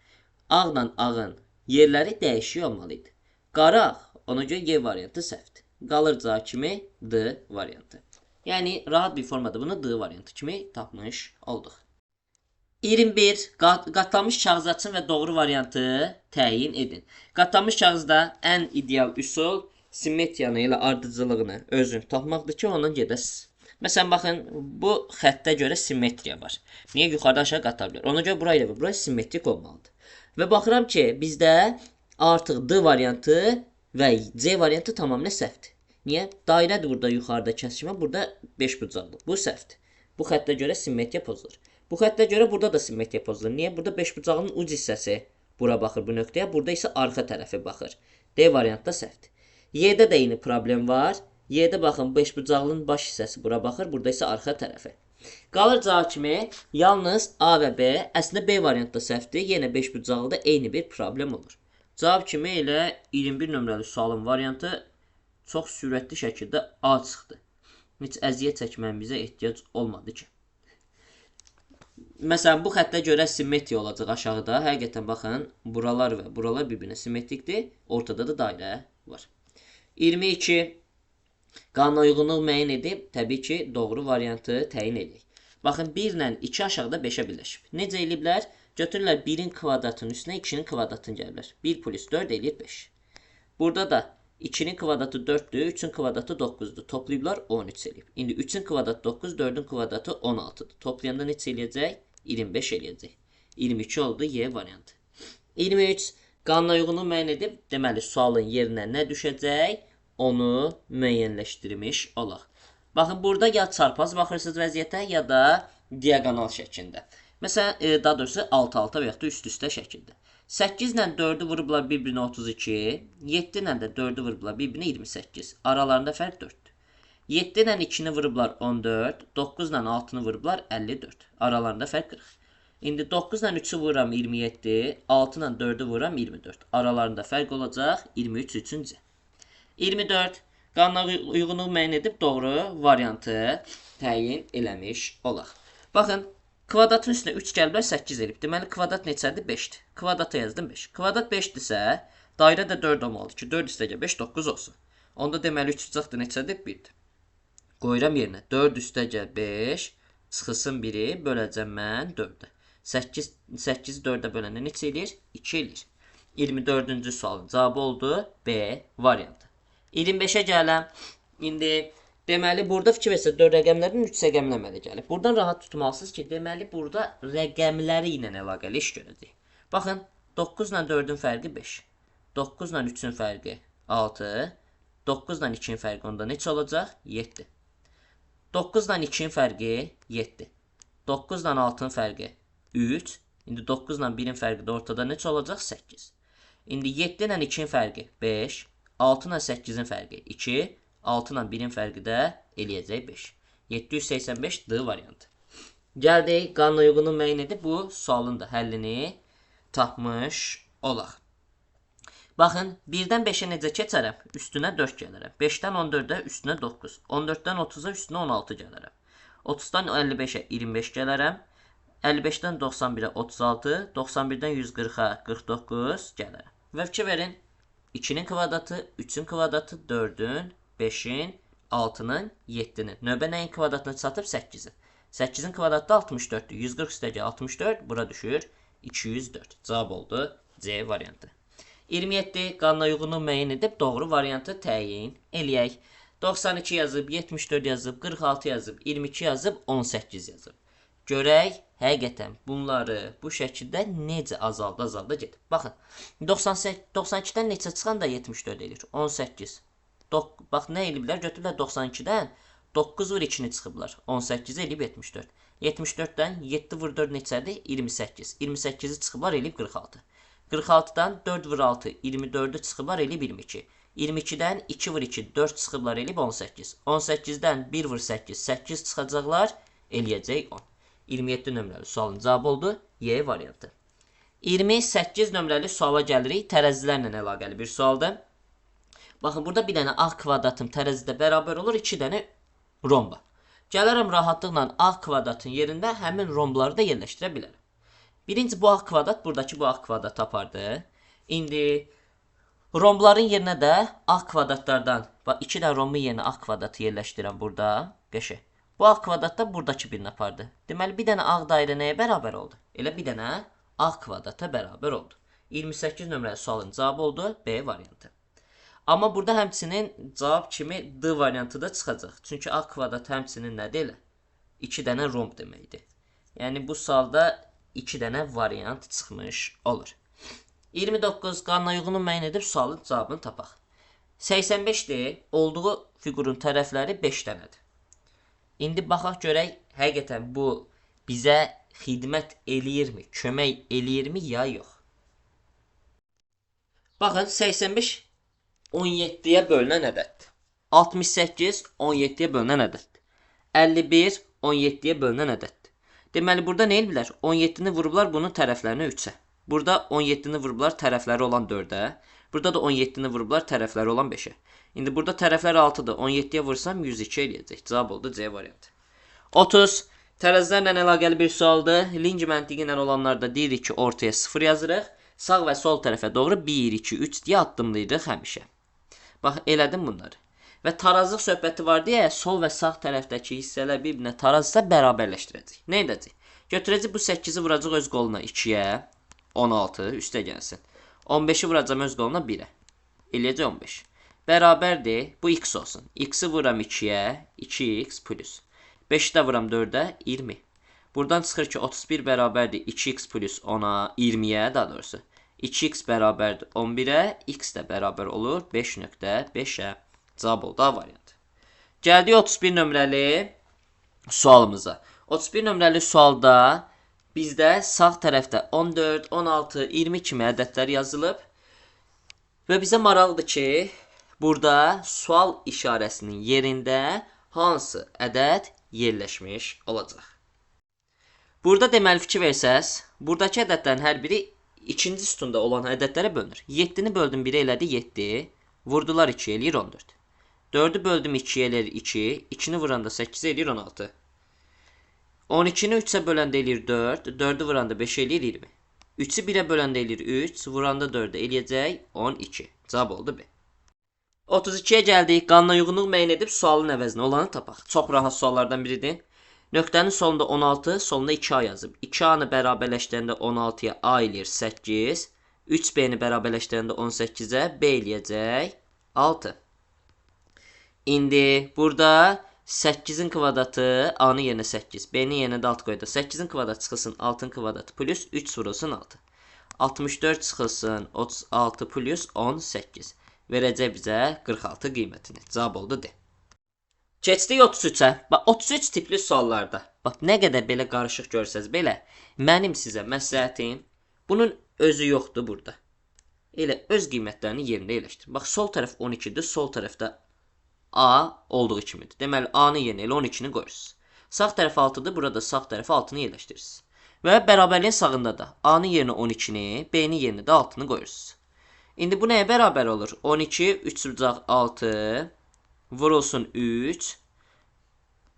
Ağla ağın yerləri dəyişik olmalı idi. Qara ağ, ona görə Y variantı səhvdir. Qalır cavab kimi D variantı. Yəni, rahat bir formada bunu D variantı kimi tapmış olduq. 21. Qatlanmış kağız açın və doğru variantı təyin edin. Qatlanmış kağızda ən ideal üsul simmetriyanı ilə ardıcılığını özün tapmaqdır ki, ondan gedəsiniz. Məsələn, baxın, bu xəttə görə simmetriya var. Niyə? Yuxarıdan aşağı qatlar bilər. Ona görə bura ilə bura simmetrik olmalıdır. Və baxıram ki, bizdə artıq D variantı və C variantı tamamilə səhvdir. Niyə? Dairədir burada yuxarıda kəsişmə, burada 5 bucaqlı. Bu səhvdir. Bu xəttə görə simmetriya pozulur. Bu xəttə görə burada da simmetriya pozulur. Niyə? Burada 5 bucaqlının uc hissəsi bura baxır bu nöqtəyə, burada isə arxa tərəfi baxır. D variantı da səhvdir. Y-də də eyni problem var. Y-də baxın 5 bucaqlının baş hissəsi bura baxır, burada isə arxa tərəfi. Qalır cavab kimi yalnız A və B. Əslində B variantı da səhvdir. Yenə 5 bucaqlıda eyni bir problem olur. Cavab kimi elə 21 nömrəli sualın variantı çox sürətli şəkildə A çıxdı. Heç əziyyət çəkməyimizə ehtiyac olmadı ki. Məsələn, bu xəttə görə simmetriya olacaq aşağıda. Həqiqətən baxın, buralar və buralar bir-birinə simmetrikdir. Ortada da dairə var. 22. Qanuna uyğunluq müəyyən edib, təbii ki, doğru variantı təyin edək. Baxın, 1 ilə 2 aşağıda 5-ə birləşib. Necə eləyiblər? Götürürlər 1-in kvadratının üstünə 2-nin kvadratını gəliblər. 1 plus 4 eləyir 5. Burada da 2-nin kvadratı 4-dür, 3-ün kvadratı 9-dur. Toplayıblar 13 eləyib. İndi 3-ün kvadratı 9, 4-ün kvadratı 16-dır. Toplayanda neçə eləyəcək? 25 eləyəcək. 22 oldu Y variantı. 23. Qanuna uyğunluq müəyyən edib, deməli, sualın yerinə nə düşəcək? Onu müəyyənləşdirmiş olaq. Baxın, burada ya çarpaz baxırsınız vəziyyətə, ya da diaqonal şəklində. Məsələn, daha doğrusu 6-6 və yaxud da üst-üstə şəkildə. 8 ilə 4-ü vurublar bir-birinə 32, 7 ilə də 4-ü vurublar bir-birinə 28. Aralarında fərq 4-dür. 7 ilə 2-ni vurublar 14, 9 ilə 6-nı vurublar 54. Aralarında fərq 40. İndi 9 ilə 3-ü vururam 27, 6 ilə 4-ü vururam 24. Aralarında fərq olacaq 23 üçün C. 24. Qanuna uyğunluq müəyyən edib doğru variantı təyin eləmiş olaq. Baxın, kvadratın üstünə 3 gəliblər 8 eləyib. Deməli, kvadrat neçədir? 5-dir. Kvadrata yazdım 5. Kvadrat 5-dirsə, dairə də 4 olmalıdır ki, 4 üstəgə 5, 9 olsun. Onda deməli, 3 bucaq da neçədir? 1-dir. Qoyuram yerinə. 4 üstəgə 5, çıxılsın 1-i, böləcəm mən 4-ə. 8-i 4-ə böləndə neçə eləyir? 2 eləyir. 24-cü sualın cavabı oldu B variantı. 25-ə gələm. İndi deməli, burada fikir versə 4 rəqəmlərdən 3 rəqəmlə əmələ gəlib. Buradan rahat tutmalısınız ki, deməli, burada rəqəmləri ilə əlaqəli iş görəcək. Baxın, 9 ilə 4-ün fərqi 5, 9 ilə 3-ün fərqi 6, 9 ilə 2-nin fərqi onda neçə olacaq? 7. 9 ilə 2-nin fərqi 7, 9 ilə 6-nın fərqi 3, indi 9 ilə 1-in fərqi də ortada neçə olacaq? 8. İndi 7 ilə 2-nin fərqi 5, 6 ilə 8-in fərqi 2, 6 ilə 1-in fərqi də eləyəcək 5. 785 D variantı. Gəldik, qanuna uyğunluq müəyyən edib bu sualın da həllini tapmış olaq. Baxın, 1-dən 5-ə necə keçərəm? Üstünə 4 gələrəm. 5-dən 14-ə üstünə 9. 14-dən 30-a üstünə 16 gələrəm. 30-dan 55-ə 25 gələrəm. 55-dən 91-ə 36, 91-dən 140-a 49 gələrəm. Və fikir verin, 2-nin kvadratı, 3-ün kvadratı, 4-ün, 5-in, 6-nın, 7-nin. Növbə nəyin kvadratına çatıb? 8-in. 8-in kvadratı 64-dür. 140 üstəgə 64, bura düşür 204. Cavab oldu C variantı. 27. Qanuna uyğunluq müəyyən edib doğru variantı təyin eləyək. 92 yazıb, 74 yazıb, 46 yazıb, 22 yazıb, 18 yazıb. Görək, həqiqətən bunları bu şəkildə necə azalda gedib. Baxın, 92-dən neçə çıxan da 74 eləyir. 18. Bax, nə eləyiblər? Götürüblər 92-dən 9 vur 2-ni çıxıblar. 18 eləyib 74. 74-dən 7 vur 4 neçədir? 28. 28-i çıxıblar eləyib 46. 46-dan 4 vur 6, 24-ü çıxıblar eləyib 22. 22-dən 2 vur 2, 4 çıxıblar eləyib 18. 18-dən 1 vur 8, 8 çıxacaqlar, eləyəcək 10. 27 nömrəli sualın cavabı oldu Y variantı. 28 nömrəli suala gəlirik. Tərəzilərlə əlaqəli bir sualdır. Baxın, burada bir dənə A kvadratım tərəzidə bərabər olur 2 dənə romba. Gələrəm rahatlıqla A kvadratın yerində həmin rombları da yerləşdirə bilərəm. Birinci bu A kvadrat buradakı bu A kvadratı apardı. İndi rombların yerinə də A kvadratlardan, bax 2 dənə rombun yerinə A kvadratı yerləşdirəm burada. Qəşəng. Bu A kvadrat da buradakı birini apardı. Deməli bir dənə A dairə nəyə bərabər oldu? Elə bir dənə A kvadrata bərabər oldu. 28 nömrəli sualın cavabı oldu B variantı. Amma burada həmçinin cavab kimi D variantı da çıxacaq. Çünki A kvadrat həmçinin nədir elə? 2 dənə romb deməkdir. Yəni bu sualda 2 dənə variant çıxmış olur. 29 qanuna müəyyən edib sualın cavabını tapaq. 85-dir. Olduğu fiqurun tərəfləri 5 dənədir. İndi baxaq görək həqiqətən bu bizə xidmət eləyirmi, kömək eləyirmi ya yox. Baxın 85 17-yə bölünən ədəddir. 68 17-yə bölünən ədəddir. 51 17-yə bölünən ədəddir. Deməli burada nə eləyiblər? 17-ni vurublar bunun tərəflərinə 3-ə. Burada 17-ni vurublar tərəfləri olan 4-ə. Burada da 17-ni vurublar tərəfləri olan 5-ə. İndi burada tərəflər 6-dır. 17-yə vursam 102 eləyəcək. Cavab oldu C variantı. 30 tərəzilərlə əlaqəli bir sualdır. Linq məntiqi ilə olanlarda deyirik ki, ortaya 0 yazırıq. Sağ və sol tərəfə doğru 1, 2, 3 deyə addımlayırıq həmişə. Bax, elədim bunları. Və tarazlıq söhbəti var deyə sol və sağ tərəfdəki hissələr bir-birinə tarazsa bərabərləşdirəcək. Nə edəcək? Götürəcək bu 8-i vuracaq öz qoluna 2-yə, 16 üstə gəlsin. 15-i vuracam öz qoluna 1-ə. Eləyəcək 15. Bərabərdir, bu x olsun. X-i vuram 2-yə, 2x plus. 5-i də vuram 4-ə, 20. Buradan çıxır ki, 31 bərabərdir 2x plus 10-a, 20-yə daha doğrusu. 2x bərabərdir 11-ə, x də bərabər olur 5.5-ə. Cavab oldu A variantı. Gəldik 31 nömrəli sualımıza. 31 nömrəli sualda bizdə sağ tərəfdə 14, 16, 20 kimi ədədlər yazılıb. Və bizə maraqlıdır ki, burada sual işarəsinin yerində hansı ədəd yerləşmiş olacaq. Burada deməli fikir versəz, buradakı ədədlərin hər biri ikinci sütunda olan ədədlərə bölünür. 7-ni böldüm 1-ə elədi 7, vurdular 2 eləyir 14. 4-ü böldüm 2-yə eləyir 2, 2-ni vuranda 8 eləyir 16. 12-ni 3-ə böləndə eləyir 4, 4-ü vuranda 5 eləyir 20. 3-ü 1-ə böləndə eləyir 3, vuranda 4-ə eləyəcək 12. Cavab oldu B. 32-yə gəldik. Qanuna uyğunluq müəyyən edib sualın əvəzinə olanı tapaq. Çox rahat suallardan biridir. Nöqtənin solunda 16, solunda 2A yazıb. 2A-nı bərabərləşdirəndə 16-ya A eləyir 8. 3B-ni bərabərləşdirəndə 18-ə B eləyəcək 6. İndi burada 8-in kvadratı A-nın yerinə 8, B-nin yerinə də 6 qoydu. 8-in kvadratı çıxılsın 6-ın kvadratı plus 3 vurulsun 6. 64 çıxılsın 36 plus 18. Verəcək bizə 46 qiymətini. Cavab oldu D. Keçdik 33-ə. Bax 33 tipli suallarda. Bax nə qədər belə qarışıq görsəz belə, mənim sizə məsləhətim bunun özü yoxdur burada. Elə öz qiymətlərini yerində yerləşdirin. Bax sol tərəf 12-dir, sol tərəfdə A olduğu kimidir. Deməli A-nın yerinə elə 12-ni qoyursunuz. Sağ tərəf 6-dır, burada sağ tərəfə 6-nı yerləşdirirsiniz. Və bərabərliyin sağında da A-nın yerinə 12-ni, B-nin yerinə də 6-nı qoyursunuz. İndi bu nəyə bərabər olur? 12, 3 bucaq 6, vurulsun 3,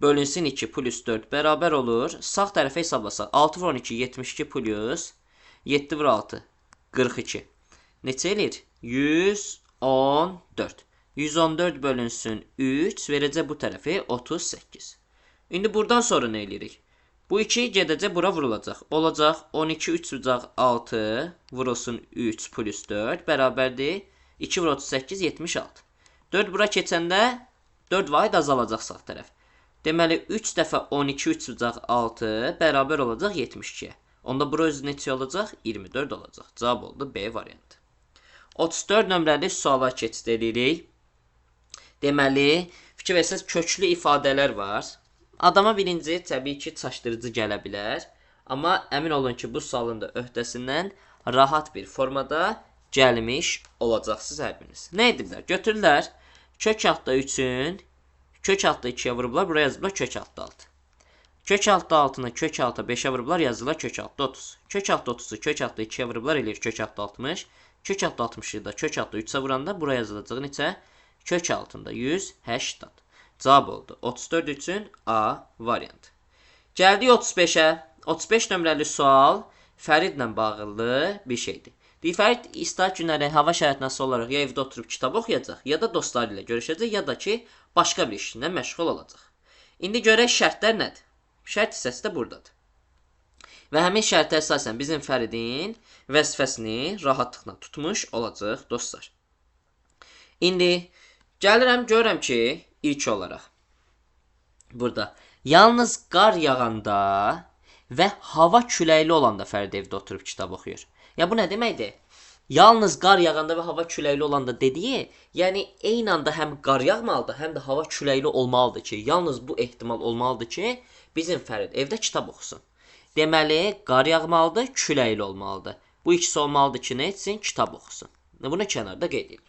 bölünsün 2 plus 4 bərabər olur. Sağ tərəfə hesablasaq 6 vur 12, 72 plus 7 vur 6, 42. Neçə eləyir? 114. 114 bölünsün 3 verəcək bu tərəfi 38. İndi buradan sonra nə eləyirik? Bu 2 gedəcək bura vurulacaq. Olacaq 12 3 bucaq 6 vurulsun 3 plus 4 bərabərdir 2 vur 38 76. 4 bura keçəndə 4 vahid azalacaq sağ tərəf. Deməli 3 dəfə 12 3 bucaq 6 bərabər olacaq 72-yə. Onda bura özü neçə olacaq? 24 olacaq. Cavab oldu B variantı. 34 nömrəli suala keçid edirik. Deməli, fikir versəniz köklü ifadələr var. Adama birinci təbii ki, çaşdırıcı gələ bilər. Amma əmin olun ki, bu sualın da öhdəsindən rahat bir formada gəlmiş olacaqsınız hər biriniz. Nə ediblər? Götürürlər kök altda 3-ün kök altda 2-yə vurublar, buraya yazıblar kök altda 6. Kök altda 6-nı kök altda 5-ə vurublar, yazırlar kök altda 30. Kök altda 30-u kök altda 2-yə vurublar, eləyir kök altda 60. Kök altda 60-ı da kök altda 3-ə vuranda buraya yazılacaq neçə? Kök altında 180. Cavab oldu. 34 üçün A variantı. Gəldik 35-ə. 35 nömrəli sual Fəridlə bağlı bir şeydir. Deyir, Fərid istirahət günləri hava şəraitinə asılı olaraq ya evdə oturub kitab oxuyacaq, ya da dostları ilə görüşəcək, ya da ki, başqa bir işlə məşğul olacaq. İndi görək şərtlər nədir? Şərt hissəsi də buradadır. Və həmin şərtə əsasən bizim Fəridin vəzifəsini rahatlıqla tutmuş olacaq dostlar. İndi gəlirəm, görürəm ki, ilk olaraq burada yalnız qar yağanda və hava küləkli olanda Fərid evdə oturub kitab oxuyur. Ya bu nə deməkdir? Yalnız qar yağanda və hava küləkli olanda dediyi, yəni eyni anda həm qar yağmalıdır, həm də hava küləkli olmalıdır ki, yalnız bu ehtimal olmalıdır ki, bizim Fərid evdə kitab oxusun. Deməli, qar yağmalıdır, küləkli olmalıdır. Bu ikisi olmalıdır ki, nə etsin? Kitab oxusun. Bunu kənarda qeyd edilir.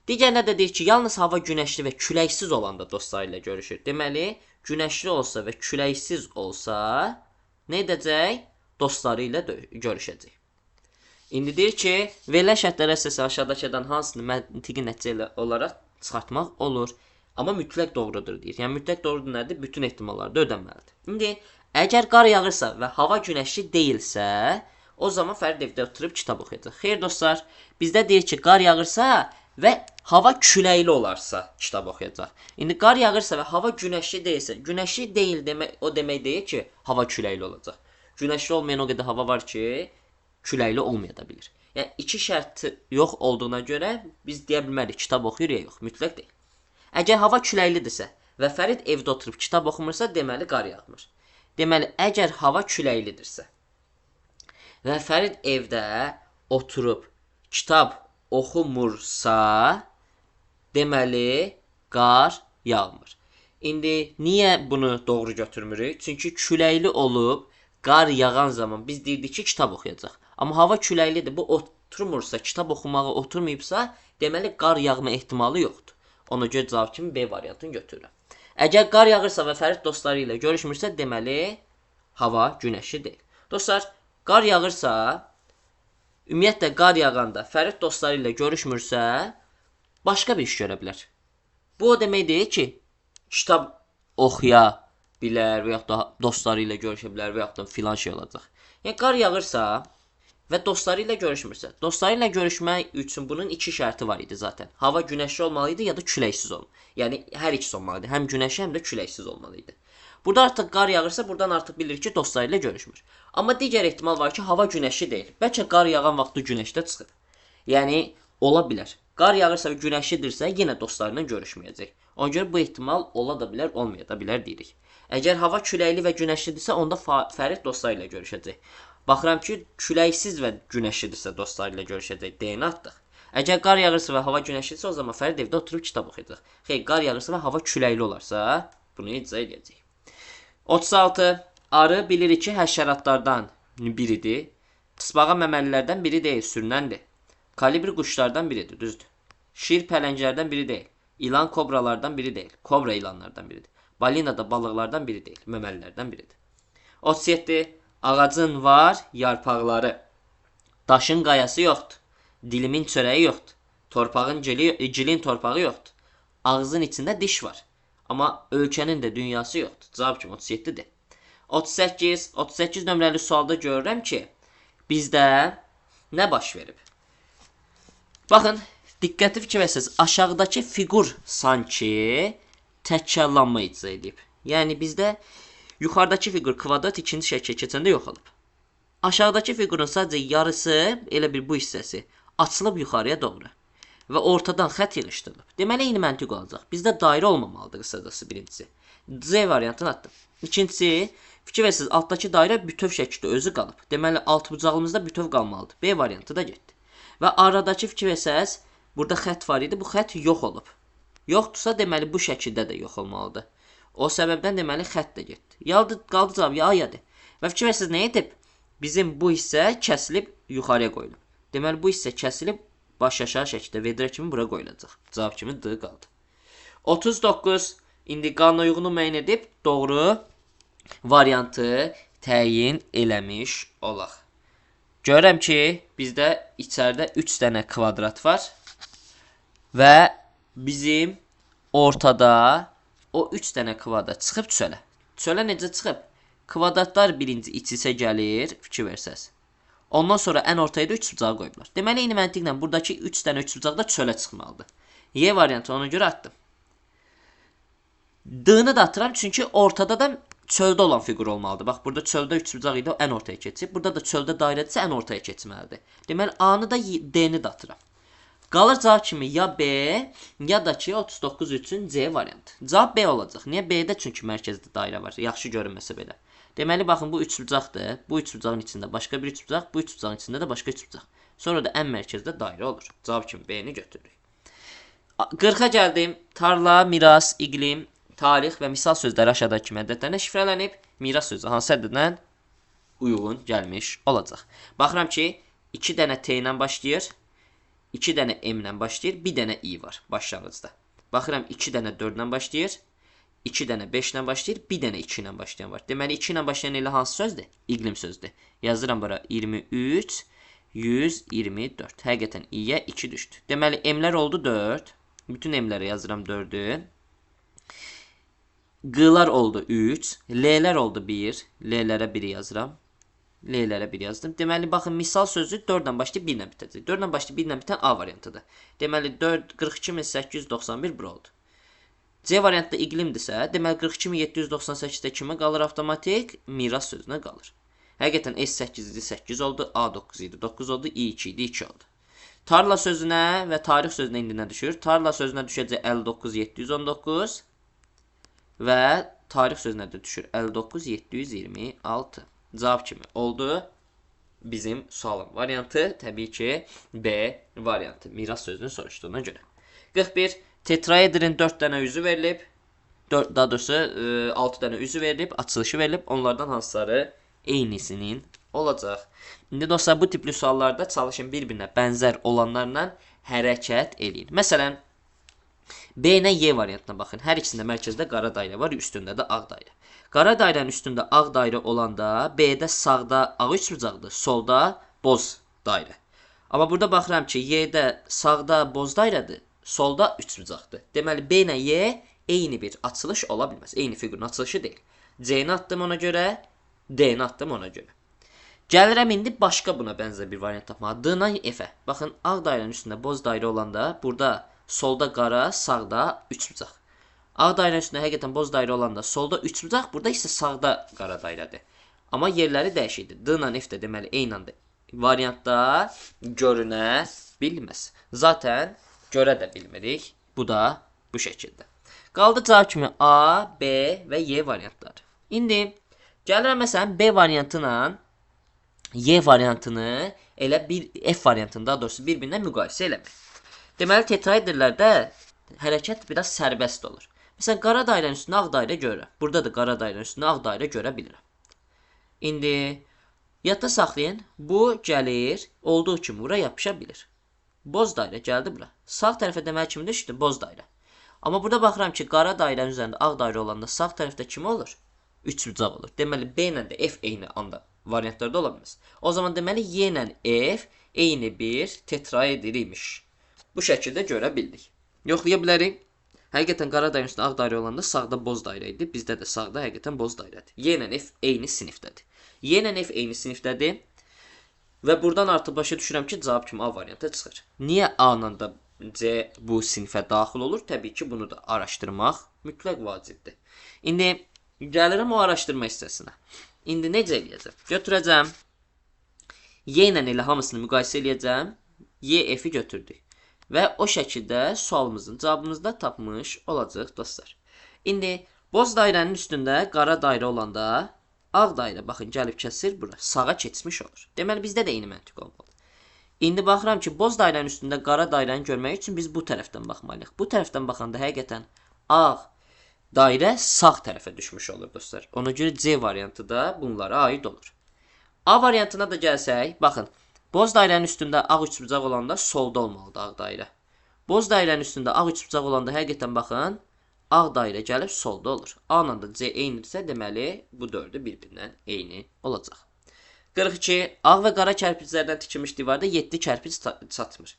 Digər nə də deyir ki, yalnız hava günəşli və küləksiz olanda dostları ilə görüşür. Deməli, günəşli olsa və küləksiz olsa, nə edəcək? Dostları ilə görüşəcək. İndi deyir ki, verilən şərtlərə əsasən aşağıdakıdan hansını məntiqi nəticə olaraq çıxartmaq olur. Amma mütləq doğrudur deyir. Yəni, mütləq doğrudur nədir? Bütün ehtimallarda ödənməlidir. İndi, əgər qar yağırsa və hava günəşli deyilsə, o zaman Fərid evdə oturub kitab oxuyacaq. Xeyr dostlar, bizdə deyir ki, qar yağırsa və hava küləkli olarsa kitab oxuyacaq. İndi qar yağırsa və hava günəşli deyilsə, günəşli deyil demək, o demək deyil ki, hava küləkli olacaq. Günəşli olmayan o qədər hava var ki, küləkli olmaya da bilir. Yəni, iki şərti yox olduğuna görə biz deyə bilmərik, kitab oxuyur ya yox, mütləq deyil. Əgər hava küləklidirsə və Fərid evdə oturub kitab oxumursa, deməli qar yağmır. Deməli, əgər hava küləklidirsə və Fərid evdə oturub kitab oxumursa, deməli, qar yağmır. İndi, niyə bunu doğru götürmürük? Çünki küləkli olub, qar yağan zaman biz deyirdik ki, kitab oxuyacaq. Amma hava küləklidir, bu oturmursa, kitab oxumağa oturmayıbsa, deməli, qar yağma ehtimalı yoxdur. Ona görə cavab kimi B variantını götürürəm. Əgər qar yağırsa və Fərid dostları ilə görüşmürsə, deməli, hava günəşli deyil. Dostlar, qar yağırsa, ümumiyyətlə, qar yağanda Fərid dostları ilə görüşmürsə, başqa bir iş görə bilər. Bu o demək deyil ki, kitab oxuya bilər və yaxud da dostları ilə görüşə bilər və yaxud da filan şey olacaq. Yəni, qar yağırsa və dostları ilə görüşmürsə, dostları ilə görüşmək üçün bunun iki şərti var idi zaten. Hava günəşli olmalı idi ya da küləksiz olmalı. Yəni, hər ikisi olmalı idi. Həm günəşli, həm də küləksiz olmalı idi. Burada artıq qar yağırsa, buradan artıq bilir ki, dostları ilə görüşmür. Amma digər ehtimal var ki, hava günəşli deyil. Bəlkə qar yağan vaxtı günəşdə çıxıb. Yəni, ola bilər. Qar yağırsa və günəşlidirsə, yenə dostlarıyla görüşməyəcək. Ona görə bu ehtimal ola da bilər, olmaya da bilər deyirik. Əgər hava küləkli və günəşlidirsə, onda Fərid dostları ilə görüşəcək. Baxıram ki, küləksiz və günəşlidirsə dostları ilə görüşəcək. D-ni atdıq. Əgər qar yağırsa və hava günəşlidirsə, o zaman Fərid evdə oturub kitab oxuyacaq. Xeyr, qar yağırsa və hava küləkli olarsa, bunu icra edəcək. 36. Arı bilirik ki, həşəratlardan biridir. Tısbağa məməlilərdən biri deyil, sürünəndir. Kalibri quşlardan biridir, düzdür. Şir pələnglərdən biri deyil. İlan kobralardan biri deyil. Kobra ilanlardan biridir. Balina da balıqlardan biri deyil, məməlilərdən biridir. 37. Ağacın var yarpaqları. Daşın qayası yoxdur. Dilimin çörəyi yoxdur. Torpağın gilin torpağı yoxdur. Ağzın içində diş var. Amma ölkənin də dünyası yoxdur. Cavab kimi 37-dir. 38. 38 nömrəli sualda görürəm ki, bizdə nə baş verib? Baxın, diqqətli fikir versiniz. Aşağıdakı fiqur sanki təkrarlanma icra edib. Yəni, bizdə yuxarıdakı fiqur kvadrat ikinci şəklə keçəndə yox olub. Aşağıdakı fiqurun sadəcə yarısı, elə bir bu hissəsi, açılıb yuxarıya doğru və ortadan xətt yığışdırılıb. Deməli, eyni məntiq olacaq. Bizdə dairə olmamalıdır qısacası birincisi. C variantını atdım. İkincisi, fikir versiniz, altdakı dairə bütöv şəkildə özü qalıb. Deməli, altbucağımızda bütöv qalmalıdır. B variantı da getdi. Və aradakı fikir versəniz, burada xətt var idi, bu xətt yox olub. Yoxdursa, deməli, bu şəkildə də yox olmalıdır. O səbəbdən, deməli, xətt də getdi. Qaldı cavab ya A ya D. Və fikir versiniz, nə edib? Bizim bu hissə kəsilib yuxarıya qoyulub. Deməli, bu hissə kəsilib baş aşağı şəkildə vedrə kimi bura qoyulacaq. Cavab kimi D qaldı. 39. İndi qanunauyğunu müəyyən edib doğru variantı təyin eləmiş olaq. Görürəm ki, bizdə içəridə 3 dənə kvadrat var və bizim ortada o 3 dənə kvadrat çıxıb çölə. Çölə necə çıxıb? Kvadratlar birinci iç-içə gəlir, fikir versəz. Ondan sonra ən ortaya da 3 bucağı qoyublar. Deməli, eyni məntiqlə buradakı 3 dənə 3 bucaq da çölə çıxmalıdır. Y variantı ona görə atdım. D-ni də atıram, çünki ortada da çöldə olan fiqur olmalıdır. Bax, burada çöldə 3 bucaq idi, o ən ortaya keçib. Burada da çöldə dairədirsə, ən ortaya keçməlidir. Deməli, A-nı da D-ni də atıram. Qalır cavab kimi ya B, ya da ki 39 üçün C variantı. Cavab B olacaq. Niyə? B-də çünki mərkəzdə dairə var. Yaxşı görünməsə belə. Deməli, baxın, bu 3 bucaqdır. Bu 3 bucağın içində başqa bir 3 bucaq, bu 3 bucağın içində də başqa 3 bucaq. Sonra da ən mərkəzdə dairə olur. Cavab kimi B-ni götürürük. 40-a gəldim. Tarla, miras, iqlim, tarix və misal sözləri aşağıdakı ədədlərlə şifrələnib. Miras sözü hansı ədədlə uyğun gəlmiş olacaq? Baxıram ki, 2 dənə T ilə başlayır, 2 dənə M ilə başlayır, 1 dənə I var başlanğıcda. Baxıram 2 dənə 4 ilə başlayır, 2 dənə 5 ilə başlayır, 1 dənə 2 ilə başlayan var. Deməli 2 ilə başlayan elə hansı sözdür? İqlim sözdür. Yazıram bura 23, 124. Həqiqətən I-yə 2 düşdü. Deməli M-lər oldu 4. Bütün M-lərə yazıram 4-ü. Q'lar oldu 3, L'lər oldu 1. L'lərə 1 yazıram. L'lərə 1 yazdım. Deməli, baxın, misal sözü 4 ilə başlayıb 1 ilə bitəcək. 4 ilə başlayıb 1 ilə bitən A variantıdır. Deməli, 4, 42891 bura oldu. C variantda iqlimdirsə, deməli 42798-də kimə qalır avtomatik? Miras sözünə qalır. Həqiqətən S8 idi, 8 oldu, A9 idi, 9 oldu, I2 idi, 2 oldu. Tarla sözünə və tarix sözünə indi nə düşür? Tarla sözünə düşəcək 59719 və tarix sözünə də düşür 59726. Cavab kimi oldu bizim sualın variantı təbii ki B variantı. Miras sözünün soruşduğuna görə. 41. Tetraedrin 4 dənə üzü verilib. 4, daha doğrusu 6 dənə üzü verilib, açılışı verilib. Onlardan hansıları eynisinin olacaq? İndi dostlar, bu tipli suallarda çalışın bir-birinə bənzər olanlarla hərəkət eləyin. Məsələn, B ilə Y variantına baxın. Hər ikisində mərkəzdə qara dairə var, üstündə də ağ dairə. Qara dairənin üstündə ağ dairə olanda B-də sağda ağ üçbucaqdır, solda boz dairə. Amma burada baxıram ki, Y-də sağda boz dairədir, solda üçbucaqdır. Deməli, B ilə Y eyni bir açılış ola bilməz. Eyni fiqurun açılışı deyil. C-ni atdım ona görə, D-ni atdım ona görə. Gəlirəm indi başqa buna bənzər bir variant tapmağa. D ilə F-ə. Baxın, ağ dairənin üstündə boz dairə olanda burada solda qara, sağda üçbucaq. Ağ dairənin üstündə həqiqətən boz dairə olanda solda üçbucaq, burada isə sağda qara dairədir. Amma yerləri dəyişikdir. D ilə F də deməli eyni anda variantda görünə bilməz. Zaten görə də bilmirik. Bu da bu şəkildə. Qaldı cavab kimi A, B və Y variantları. İndi gəlirəm məsələn B variantı ilə Y variantını elə bir F variantını daha doğrusu bir-birinə müqayisə eləmək. Deməli tetraedrlərdə hərəkət biraz sərbəst olur. Məsələn qara dairənin üstündə ağ dairə görürəm. Burada da qara dairənin üstündə ağ dairə görə bilirəm. İndi yadda saxlayın, bu gəlir, olduğu kimi bura yapışa bilir. Boz dairə gəldi bura. Sağ tərəfə deməli kimi düşdü? Boz dairə. Amma burada baxıram ki, qara dairənin üzərində ağ dairə olanda sağ tərəfdə kim olur? Üçbucaq olur. Deməli B ilə də F eyni anda variantlarda ola bilməz. O zaman deməli Y ilə F eyni bir tetraedr imiş. Bu şəkildə görə bildik. Yoxlaya bilərik. Həqiqətən qara dairənin üstündə ağ dairə olanda sağda boz dairə idi. Bizdə də sağda həqiqətən boz dairədir. Y ilə F eyni sinifdədir. Y ilə F eyni sinifdədir. Və buradan artıq başa düşürəm ki, cavab kimi A variantı çıxır. Niyə A ilə da C bu sinifə daxil olur? Təbii ki, bunu da araşdırmaq mütləq vacibdir. İndi gəlirəm o araşdırma hissəsinə. İndi necə eləyəcəm? Götürəcəm. Y ilə elə hamısını müqayisə eləyəcəm. Y, F-i götürdük. Və o şəkildə sualımızın cavabımızı da tapmış olacaq dostlar. İndi boz dairənin üstündə qara dairə olanda ağ dairə baxın gəlib kəsir bura. Sağa keçmiş olur. Deməli bizdə də eyni məntiq olmalıdır. İndi baxıram ki, boz dairənin üstündə qara dairəni görmək üçün biz bu tərəfdən baxmalıyıq. Bu tərəfdən baxanda həqiqətən ağ dairə sağ tərəfə düşmüş olur dostlar. Ona görə C variantı da bunlara aid olur. A variantına da gəlsək, baxın, Boz dairənin üstündə ağ üçbucaq olanda solda olmalıdır ağ dairə. Boz dairənin üstündə ağ üçbucaq olanda həqiqətən baxın, ağ dairə gəlib solda olur. A ilə da C eynidirsə, deməli bu dördü bir-birindən eyni olacaq. 42. Ağ və qara kərpiclərdən tikilmiş divarda 7 kərpic çatmır.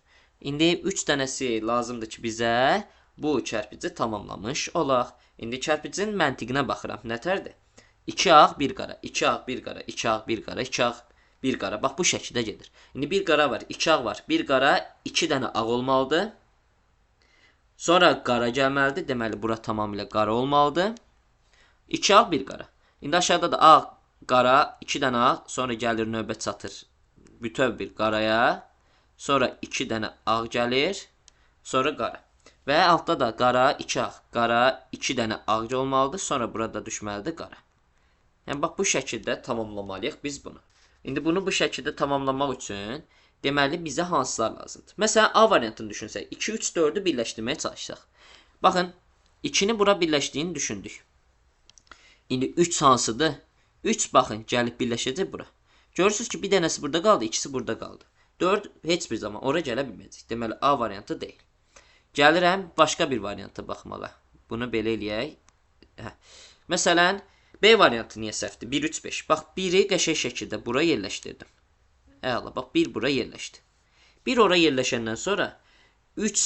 İndi 3 dənəsi lazımdır ki, bizə bu kərpici tamamlamış olaq. İndi kərpicin məntiqinə baxıram. Nətərdir? 2 ağ, 1 qara, 2 ağ, 1 qara, 2 ağ, 1 qara, 2 ağ, 1 qara. Bax, bu şəkildə gedir. İndi 1 qara var, 2 ağ var, 1 qara, 2 dənə ağ olmalıdır. Sonra qara gəlməlidir. Deməli, bura tamamilə qara olmalıdır. 2 ağ, 1 qara. İndi aşağıda da ağ, qara, 2 dənə ağ, sonra gəlir növbə çatır bütöv bir qaraya. Sonra 2 dənə ağ gəlir, sonra qara. Və altda da qara, 2 ağ, qara, 2 dənə ağ olmalıdır. Sonra burada düşməlidir qara. Yəni, bax, bu şəkildə tamamlamalıyıq biz bunu. İndi bunu bu şəkildə tamamlamaq üçün, deməli, bizə hansılar lazımdır? Məsələn, A variantını düşünsək, 2, 3, 4-ü birləşdirməyə çalışsaq. Baxın, 2-ni bura birləşdiyini düşündük. İndi 3 hansıdır? 3, baxın, gəlib birləşəcək bura. Görürsünüz ki, bir dənəsi burada qaldı, ikisi burada qaldı. 4 heç bir zaman ora gələ bilməyəcək. Deməli, A variantı deyil. Gəlirəm başqa bir varianta baxmağa. Bunu belə eləyək. Hə. Məsələn, B variantı niyə səhvdir? 1, 3, 5. Bax, 1-i qəşəng şəkildə bura yerləşdirdim. Əla, bax, 1 bura yerləşdi. 1 ora yerləşəndən sonra 3,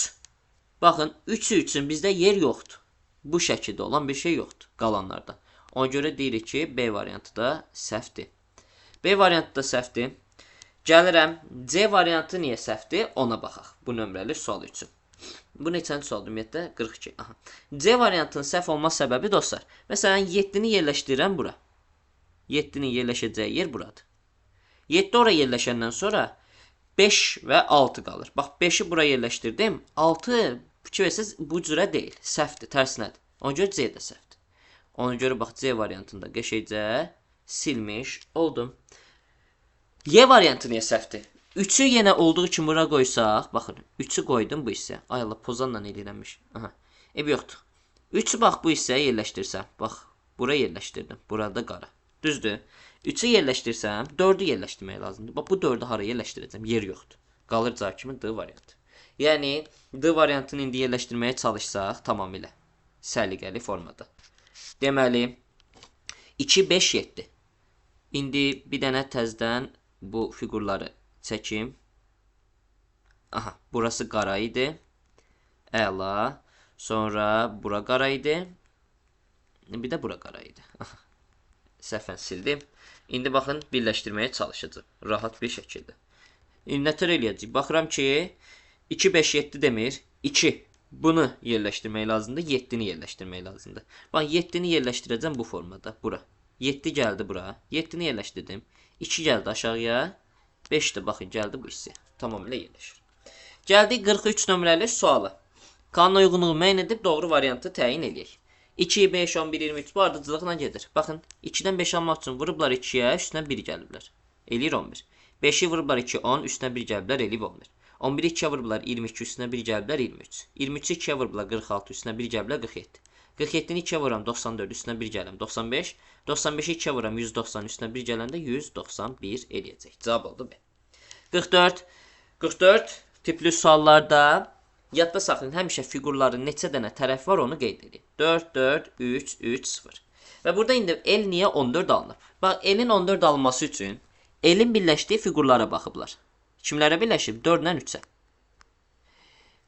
baxın, 3-ü üçün bizdə yer yoxdur. Bu şəkildə olan bir şey yoxdur qalanlarda. Ona görə deyirik ki, B variantı da səhvdir. B variantı da səhvdir. Gəlirəm, C variantı niyə səhvdir? Ona baxaq. Bu nömrəli sual üçün. Bu neçənci sualdır ümumiyyətlə? 42. Aha. C variantının səhv olma səbəbi dostlar. Məsələn, 7-ni yerləşdirirəm bura. 7-nin yerləşəcəyi yer buradır. 7 ora yerləşəndən sonra 5 və 6 qalır. Bax, 5-i bura yerləşdirdim. 6, fikir versəniz, bu cürə deyil. Səhvdir, tərsinədir. Ona görə C də səhvdir. Ona görə bax, C variantında qəşəngcə silmiş oldum. Y variantı niyə səhvdir? 3-ü yenə olduğu kimi bura qoysaq, baxın, 3-ü qoydum bu hissə. Ay Allah, pozanla eləyirəmmiş. Aha, ev yoxdur. 3-ü bax bu hissəyə yerləşdirsəm, bax, bura yerləşdirdim. Burada qara. Düzdür? 3-ü yerləşdirsəm, 4-ü yerləşdirmək lazımdır. Bax, bu 4-ü hara yerləşdirəcəm? Yer yoxdur. Qalır cavab kimi D variantı. Yəni, D variantını indi yerləşdirməyə çalışsaq tamamilə səliqəli formada. Deməli, 2, 5, 7. İndi bir dənə təzdən bu fiqurları çəkim. Aha, burası qara idi. Əla. Sonra bura qara idi. Bir də bura qara idi. Aha. Səhvən sildim. İndi baxın, birləşdirməyə çalışacağım. Rahat bir şəkildə. İndi nətər eləyəcəyik? Baxıram ki, 2, 5, 7 demir. 2. Bunu yerləşdirmək lazımdır. 7-ni yerləşdirmək lazımdır. Bax, 7-ni yerləşdirəcəm bu formada. Bura. 7 gəldi bura. 7-ni yerləşdirdim. 2 gəldi aşağıya. 5 də baxın, gəldi bu hissə. Tamamilə yerləşir. Gəldik 43 nömrəli suala. Kanuna uyğunluğu müəyyən edib doğru variantı təyin eləyək. 2, 5, 11, 23 bu ardıcılıqla gedir. Baxın, 2-dən 5 almaq üçün vurublar 2-yə, üstünə 1 gəliblər. Eləyir 11. 5-i vurublar 2, 10, üstünə 1 gəliblər, eləyib 11. 11-i 2-yə vurublar 22, üstünə 1 gəliblər, 23. 23-ü 2-yə vurublar 46, üstünə 1 gəliblər, 47. 47-ni 2-yə vuram 94, üstünə 1 gələm 95. 95-i 2-yə vuram 190, üstünə 1 gələndə 191 eləyəcək. Cavab oldu B. 44. 44 tipli suallarda yadda saxlayın, həmişə fiqurların neçə dənə tərəf var onu qeyd edin. 4, 4, 3, 3, 0. Və burada indi L niyə 14 alınıb? Bax, L-in 14 alınması üçün L-in birləşdiyi fiqurlara baxıblar. Kimlərə birləşib? 4 ilə 3-ə.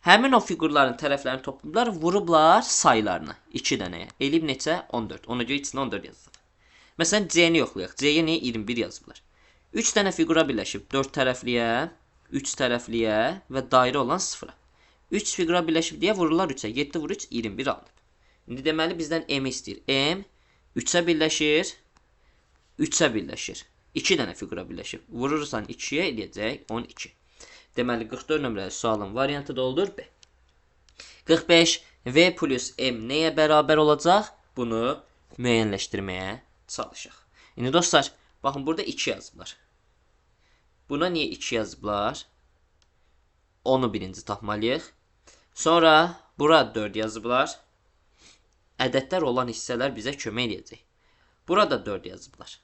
Həmin o fiqurların tərəflərini toplayıblar, vurublar saylarını 2 dənəyə. Eləyib neçə? 14. Ona görə içinə 14 yazılır. Məsələn, C-ni yoxlayaq. C-yə niyə 21 yazıblar? 3 dənə fiqura birləşib 4 tərəfliyə, 3 tərəfliyə və dairə olan 0-a. 3 fiqura birləşib deyə vururlar 3-ə. 7 vur 3, 21 alınıb. İndi deməli bizdən M istəyir. M 3-ə birləşir, 3-ə birləşir. 2 dənə fiqura birləşib. Vurursan 2-yə eləyəcək 12. Deməli 44 nömrəli sualın variantı da olur B. 45 V plus M nəyə bərabər olacaq? Bunu müəyyənləşdirməyə çalışaq. İndi dostlar, baxın burada 2 yazıblar. Buna niyə 2 yazıblar? Onu birinci tapmalıyıq. Sonra bura 4 yazıblar. Ədədlər olan hissələr bizə kömək eləyəcək. Burada 4 yazıblar.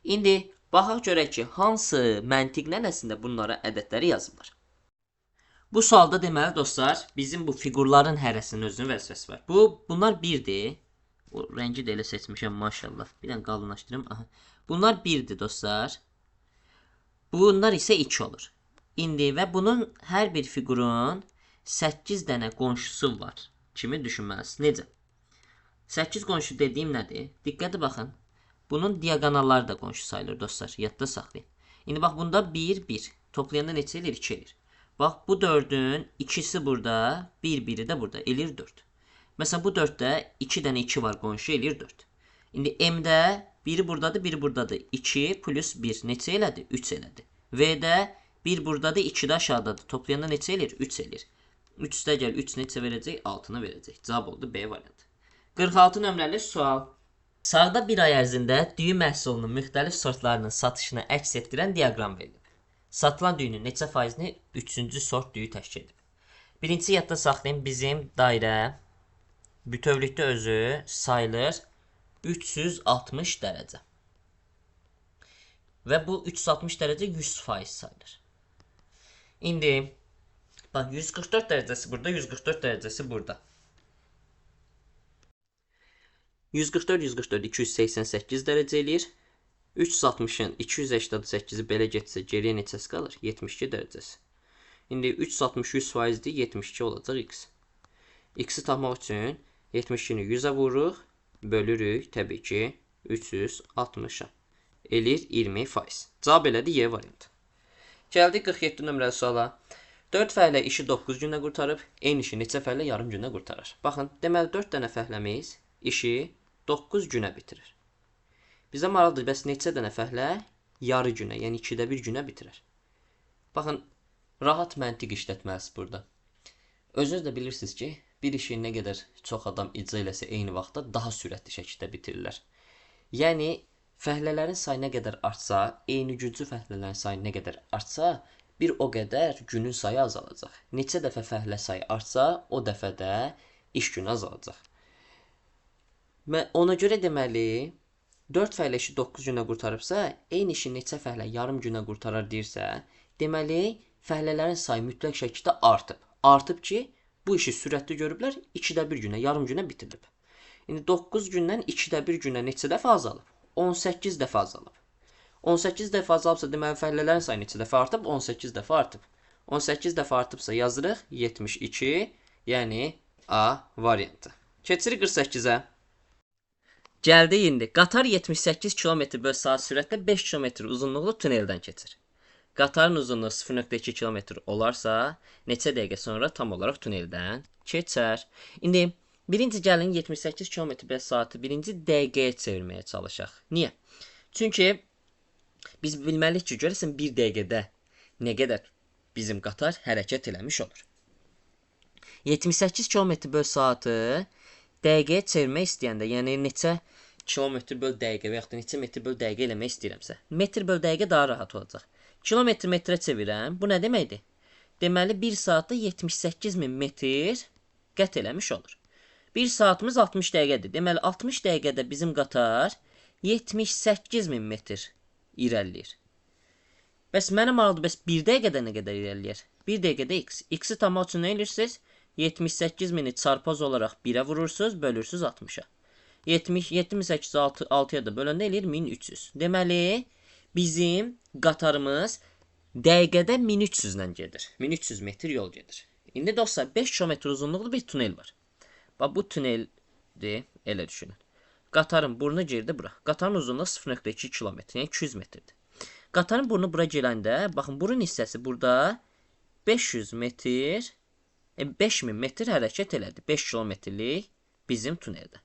İndi Baxaq görək ki, hansı məntiqlə əslində bunlara ədədləri yazıblar. Bu sualda deməli dostlar, bizim bu fiqurların hərəsinin özünün vəzifəsi var. Bunlar 1-dir. O rəngi də elə seçmişəm maşallah. Bir dənə qalınlaşdırım. Aha. Bunlar 1-dir dostlar. Bunlar isə 2 olur. İndi və bunun hər bir fiqurun 8 dənə qonşusu var kimi düşünməlisiniz. Necə? 8 qonşu dediyim nədir? Diqqətli baxın. Bunun diaqonalları da qonşu sayılır dostlar. Yadda saxlayın. İndi bax bunda 1, 1. Toplayanda neçə eləyir? 2 eləyir. Bax bu 4-ün ikisi burada, bir biri də burada. Eləyir 4. Məsələn bu 4-də 2 dənə 2 var qonşu, eləyir 4. İndi M-də biri buradadır, biri buradadır. 2 plus 1 neçə elədi? 3 elədi. V-də 1 buradadır, 2 də aşağıdadır. Toplayanda neçə eləyir? 3 eləyir. 3 üstə gəl 3 neçə verəcək? 6-nı verəcək. Cavab oldu B variantı. 46 nömrəli sual. Sağda bir ay ərzində düyü məhsulunun müxtəlif sortlarının satışını əks etdirən diaqram verilib. Satılan düyünün neçə faizini 3-cü sort düyü təşkil edib. Birincisi yadda saxlayın, bizim dairə bütövlükdə özü sayılır 360 dərəcə. Və bu 360 dərəcə 100% sayılır. İndi bax 144 dərəcəsi burada, 144 dərəcəsi burada. 144, 144, 288 dərəcə eləyir. 360-ın 288-i belə getsə geriyə neçəsi qalır? 72 dərəcəsi. İndi 360 100%-dir, 72 olacaq x. X-i tapmaq üçün 72-ni 100-ə vururuq, bölürük təbii ki 360-a. Eləyir 20%. Cavab elədi Y variantı. Gəldik 47 nömrəli suala. 4 fəhlə işi 9 gündə qurtarıb, eyni işi neçə fəhlə yarım gündə qurtarar? Baxın, deməli 4 dənə fəhləmiz işi 9 günə bitirir. Bizə maraqlıdır, bəs neçə dənə fəhlə yarı günə, yəni 2-də 1 günə bitirər? Baxın, rahat məntiq işlətməlisiniz burada. Özünüz də bilirsiniz ki, bir işi nə qədər çox adam icra eləsə eyni vaxtda daha sürətli şəkildə bitirirlər. Yəni, fəhlələrin sayı nə qədər artsa, eyni güclü fəhlələrin sayı nə qədər artsa, bir o qədər günün sayı azalacaq. Neçə dəfə fəhlə sayı artsa, o dəfə də iş günü azalacaq. Ona görə deməli, 4 fəhlə işi 9 günə qurtarıbsa, eyni işi neçə fəhlə yarım günə qurtarar deyirsə, deməli, fəhlələrin sayı mütləq şəkildə artıb. Artıb ki, bu işi sürətli görüblər, 2-də 1 günə, yarım günə bitirilib. İndi 9 gündən 2-də 1 günə neçə dəfə azalıb? 18 dəfə azalıb. 18 dəfə azalıbsa, deməli, fəhlələrin sayı neçə dəfə artıb? 18 dəfə artıb. 18 dəfə artıbsa yazırıq 72, yəni A variantı. Keçirik 48-ə. Gəldik indi. Qatar 78 km/saat sürətlə 5 km uzunluqlu tuneldən keçir. Qatarın uzunluğu 0,2 km olarsa, neçə dəqiqə sonra tam olaraq tuneldən keçər? İndi birinci gəlin 78 km/saatı birinci dəqiqəyə çevirməyə çalışaq. Niyə? Çünki biz bilməliyik ki, görəsən bir dəqiqədə nə qədər bizim qatar hərəkət eləmiş olur. 78 km/saatı dəqiqəyə çevirmək istəyəndə, yəni neçə kilometr böl dəqiqə və yaxud da neçə metr böl dəqiqə eləmək istəyirəmsə, metr böl dəqiqə daha rahat olacaq. Kilometr metrə çevirəm. Bu nə deməkdir? Deməli, 1 saatda 78.000 metr qət eləmiş olur. 1 saatımız 60 dəqiqədir. Deməli, 60 dəqiqədə bizim qatar 78.000 metr irəliləyir. Bəs mənə maraqlıdır, bəs 1 dəqiqədə nə qədər irəliləyir? 1 dəqiqədə x. X-i tapmaq üçün nə eləyirsiniz? 78.000-i çarpaz olaraq 1-ə vurursunuz, bölürsünüz 60-a. 78-i 6-ya da böləndə eləyir 1300. Deməli, bizim qatarımız dəqiqədə 1300 ilə gedir. 1300 metr yol gedir. İndi dostlar, 5 km uzunluqlu bir tunel var. Bax, bu tuneldir, elə düşünün. Qatarın burnu girdi bura. Qatarın uzunluğu 0,2 km, yəni 200 metrdir. Qatarın burnu bura gələndə, baxın, burun hissəsi burada 500 metr, 5000 metr hərəkət elədi. 5 kilometrlik bizim tuneldə.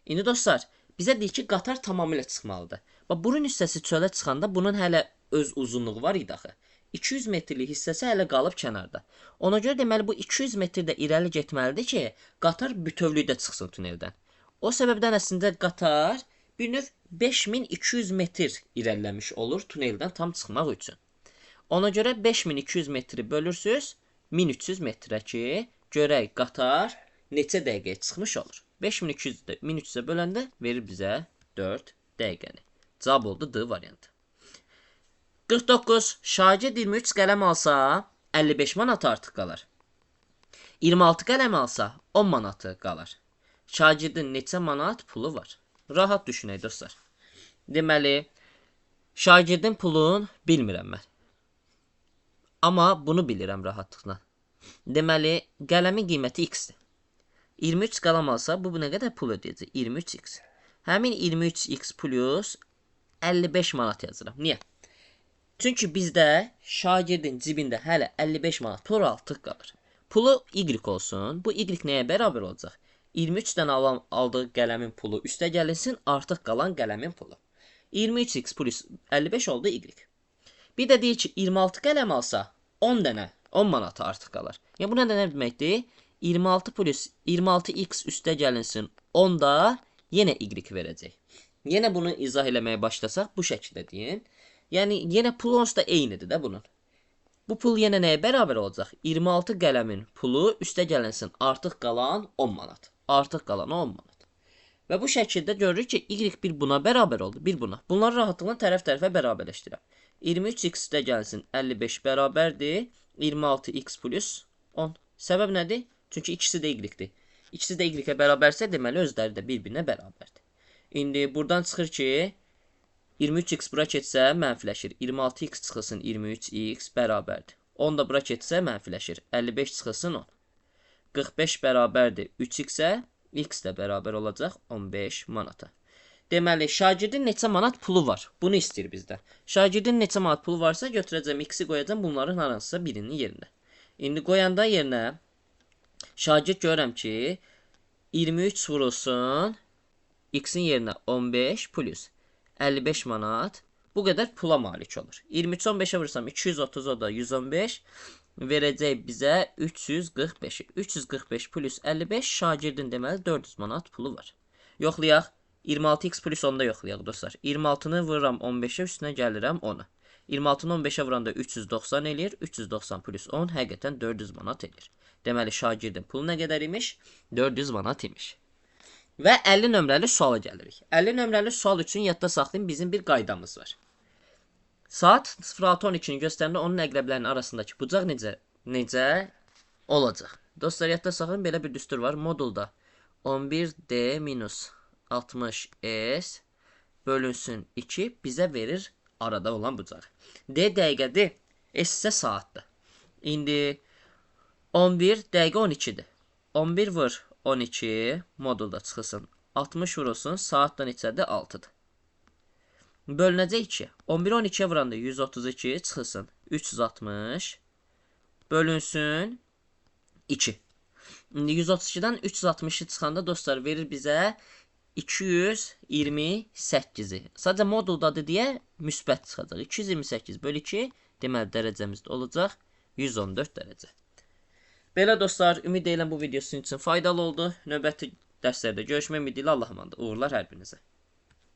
İndi dostlar, bizə deyir ki, qatar tamamilə çıxmalıdır. Bax, burun hissəsi çölə çıxanda bunun hələ öz uzunluğu var idi axı. 200 metrlik hissəsi hələ qalıb kənarda. Ona görə deməli, bu 200 metr də irəli getməlidir ki, qatar bütövlükdə çıxsın tuneldən. O səbəbdən əslində qatar bir növ 5200 metr irəliləmiş olur tuneldən tam çıxmaq üçün. Ona görə 5200 metri bölürsünüz 1300 metrə ki, görək qatar neçə dəqiqəyə çıxmış olur. 5200-də 1300-ə böləndə verir bizə 4 dəqiqəni. Cavab oldu D variantı. 49. Şagird 23 qələm alsa, 55 manatı artıq qalar. 26 qələm alsa, 10 manatı qalar. Şagirdin neçə manat pulu var? Rahat düşünək dostlar. Deməli, şagirdin pulunu bilmirəm mən. Amma bunu bilirəm rahatlıqla. Deməli, qələmin qiyməti x-dir. 23 qələm alsa, bu nə qədər pul ödəyəcək? 23x. Həmin 23x plus 55 manat yazıram. Niyə? Çünki bizdə şagirdin cibində hələ 55 manat pul artıq qalır. Pulu y olsun. Bu y nəyə bərabər olacaq? 23 dənə aldığı qələmin pulu üstə gəlinsin, artıq qalan qələmin pulu. 23x plus 55 oldu y. Bir də deyir ki, 26 qələm alsa 10 dənə, 10 manatı artıq qalar. Yəni bu nə deməkdir? 26 plus 26x üstə gəlinsin 10 da yenə y verəcək. Yenə bunu izah eləməyə başlasaq bu şəkildə deyin. Yəni yenə pul onsuz da eynidir də bunun. Bu pul yenə nəyə bərabər olacaq? 26 qələmin pulu üstə gəlinsin artıq qalan 10 manat. Artıq qalan 10 manat. Və bu şəkildə görürük ki, y bir buna bərabər oldu, bir buna. Bunları rahatlıqla tərəf-tərəfə bərabərləşdirəm. 23x üstə gəlsin 55 bərabərdir 26x plus 10. Səbəb nədir? Çünki ikisi də y-dir. İkisi də y-ə bərabərsə, deməli özləri də bir-birinə bərabərdir. İndi buradan çıxır ki, 23x bura keçsə mənfiləşir. 26x çıxılsın 23x bərabərdir. 10 da bura keçsə mənfiləşir. 55 çıxılsın 10. 45 bərabərdir 3x-ə, x də bərabər olacaq 15 manata. Deməli, şagirdin neçə manat pulu var? Bunu istəyir bizdən. Şagirdin neçə manat pulu varsa götürəcəm x-i qoyacam bunların hansısa birinin yerinə. İndi qoyanda yerinə şagird görürəm ki, 23 vurulsun x-in yerinə 15 plus 55 manat bu qədər pula malik olur. 23 15-ə vursam 230, o da 115 verəcək bizə 345-i. 345 plus 55 şagirdin deməli 400 manat pulu var. Yoxlayaq. 26x plus 10-da yoxlayaq dostlar. 26-nı vururam 15-ə, üstünə gəlirəm 10-a. 26-nı 15-ə vuranda 390 eləyir. 390 plus 10 həqiqətən 400 manat eləyir. Deməli şagirdin pulu nə qədər imiş? 400 manat imiş. Və 50 nömrəli suala gəlirik. 50 nömrəli sual üçün yadda saxlayın, bizim bir qaydamız var. Saat 06:12-ni göstərəndə onun əqrəblərinin arasındakı bucaq necə olacaq? Dostlar, yadda saxlayın, belə bir düstur var. Modulda 11D minus 60S bölünsün 2 bizə verir arada olan bucağı. D dəqiqədir, S isə saatdır. İndi 11 dəqiqə 12-dir. 11 vur 12 modulda çıxılsın. 60 vurulsun, saat da neçədir? 6-dır. Bölünəcək 2. 11 12-yə vuranda 132 çıxılsın. 360 bölünsün 2. İndi 132-dən 360-ı çıxanda dostlar verir bizə 228-i. Sadəcə moduldadır deyə müsbət çıxacaq. 228 bölü 2 deməli dərəcəmiz də olacaq 114 dərəcə. Belə dostlar, ümid edirəm bu video sizin üçün faydalı oldu. Növbəti dərslərdə görüşmək ümidi ilə Allah'a emanet. Uğurlar hər birinizə.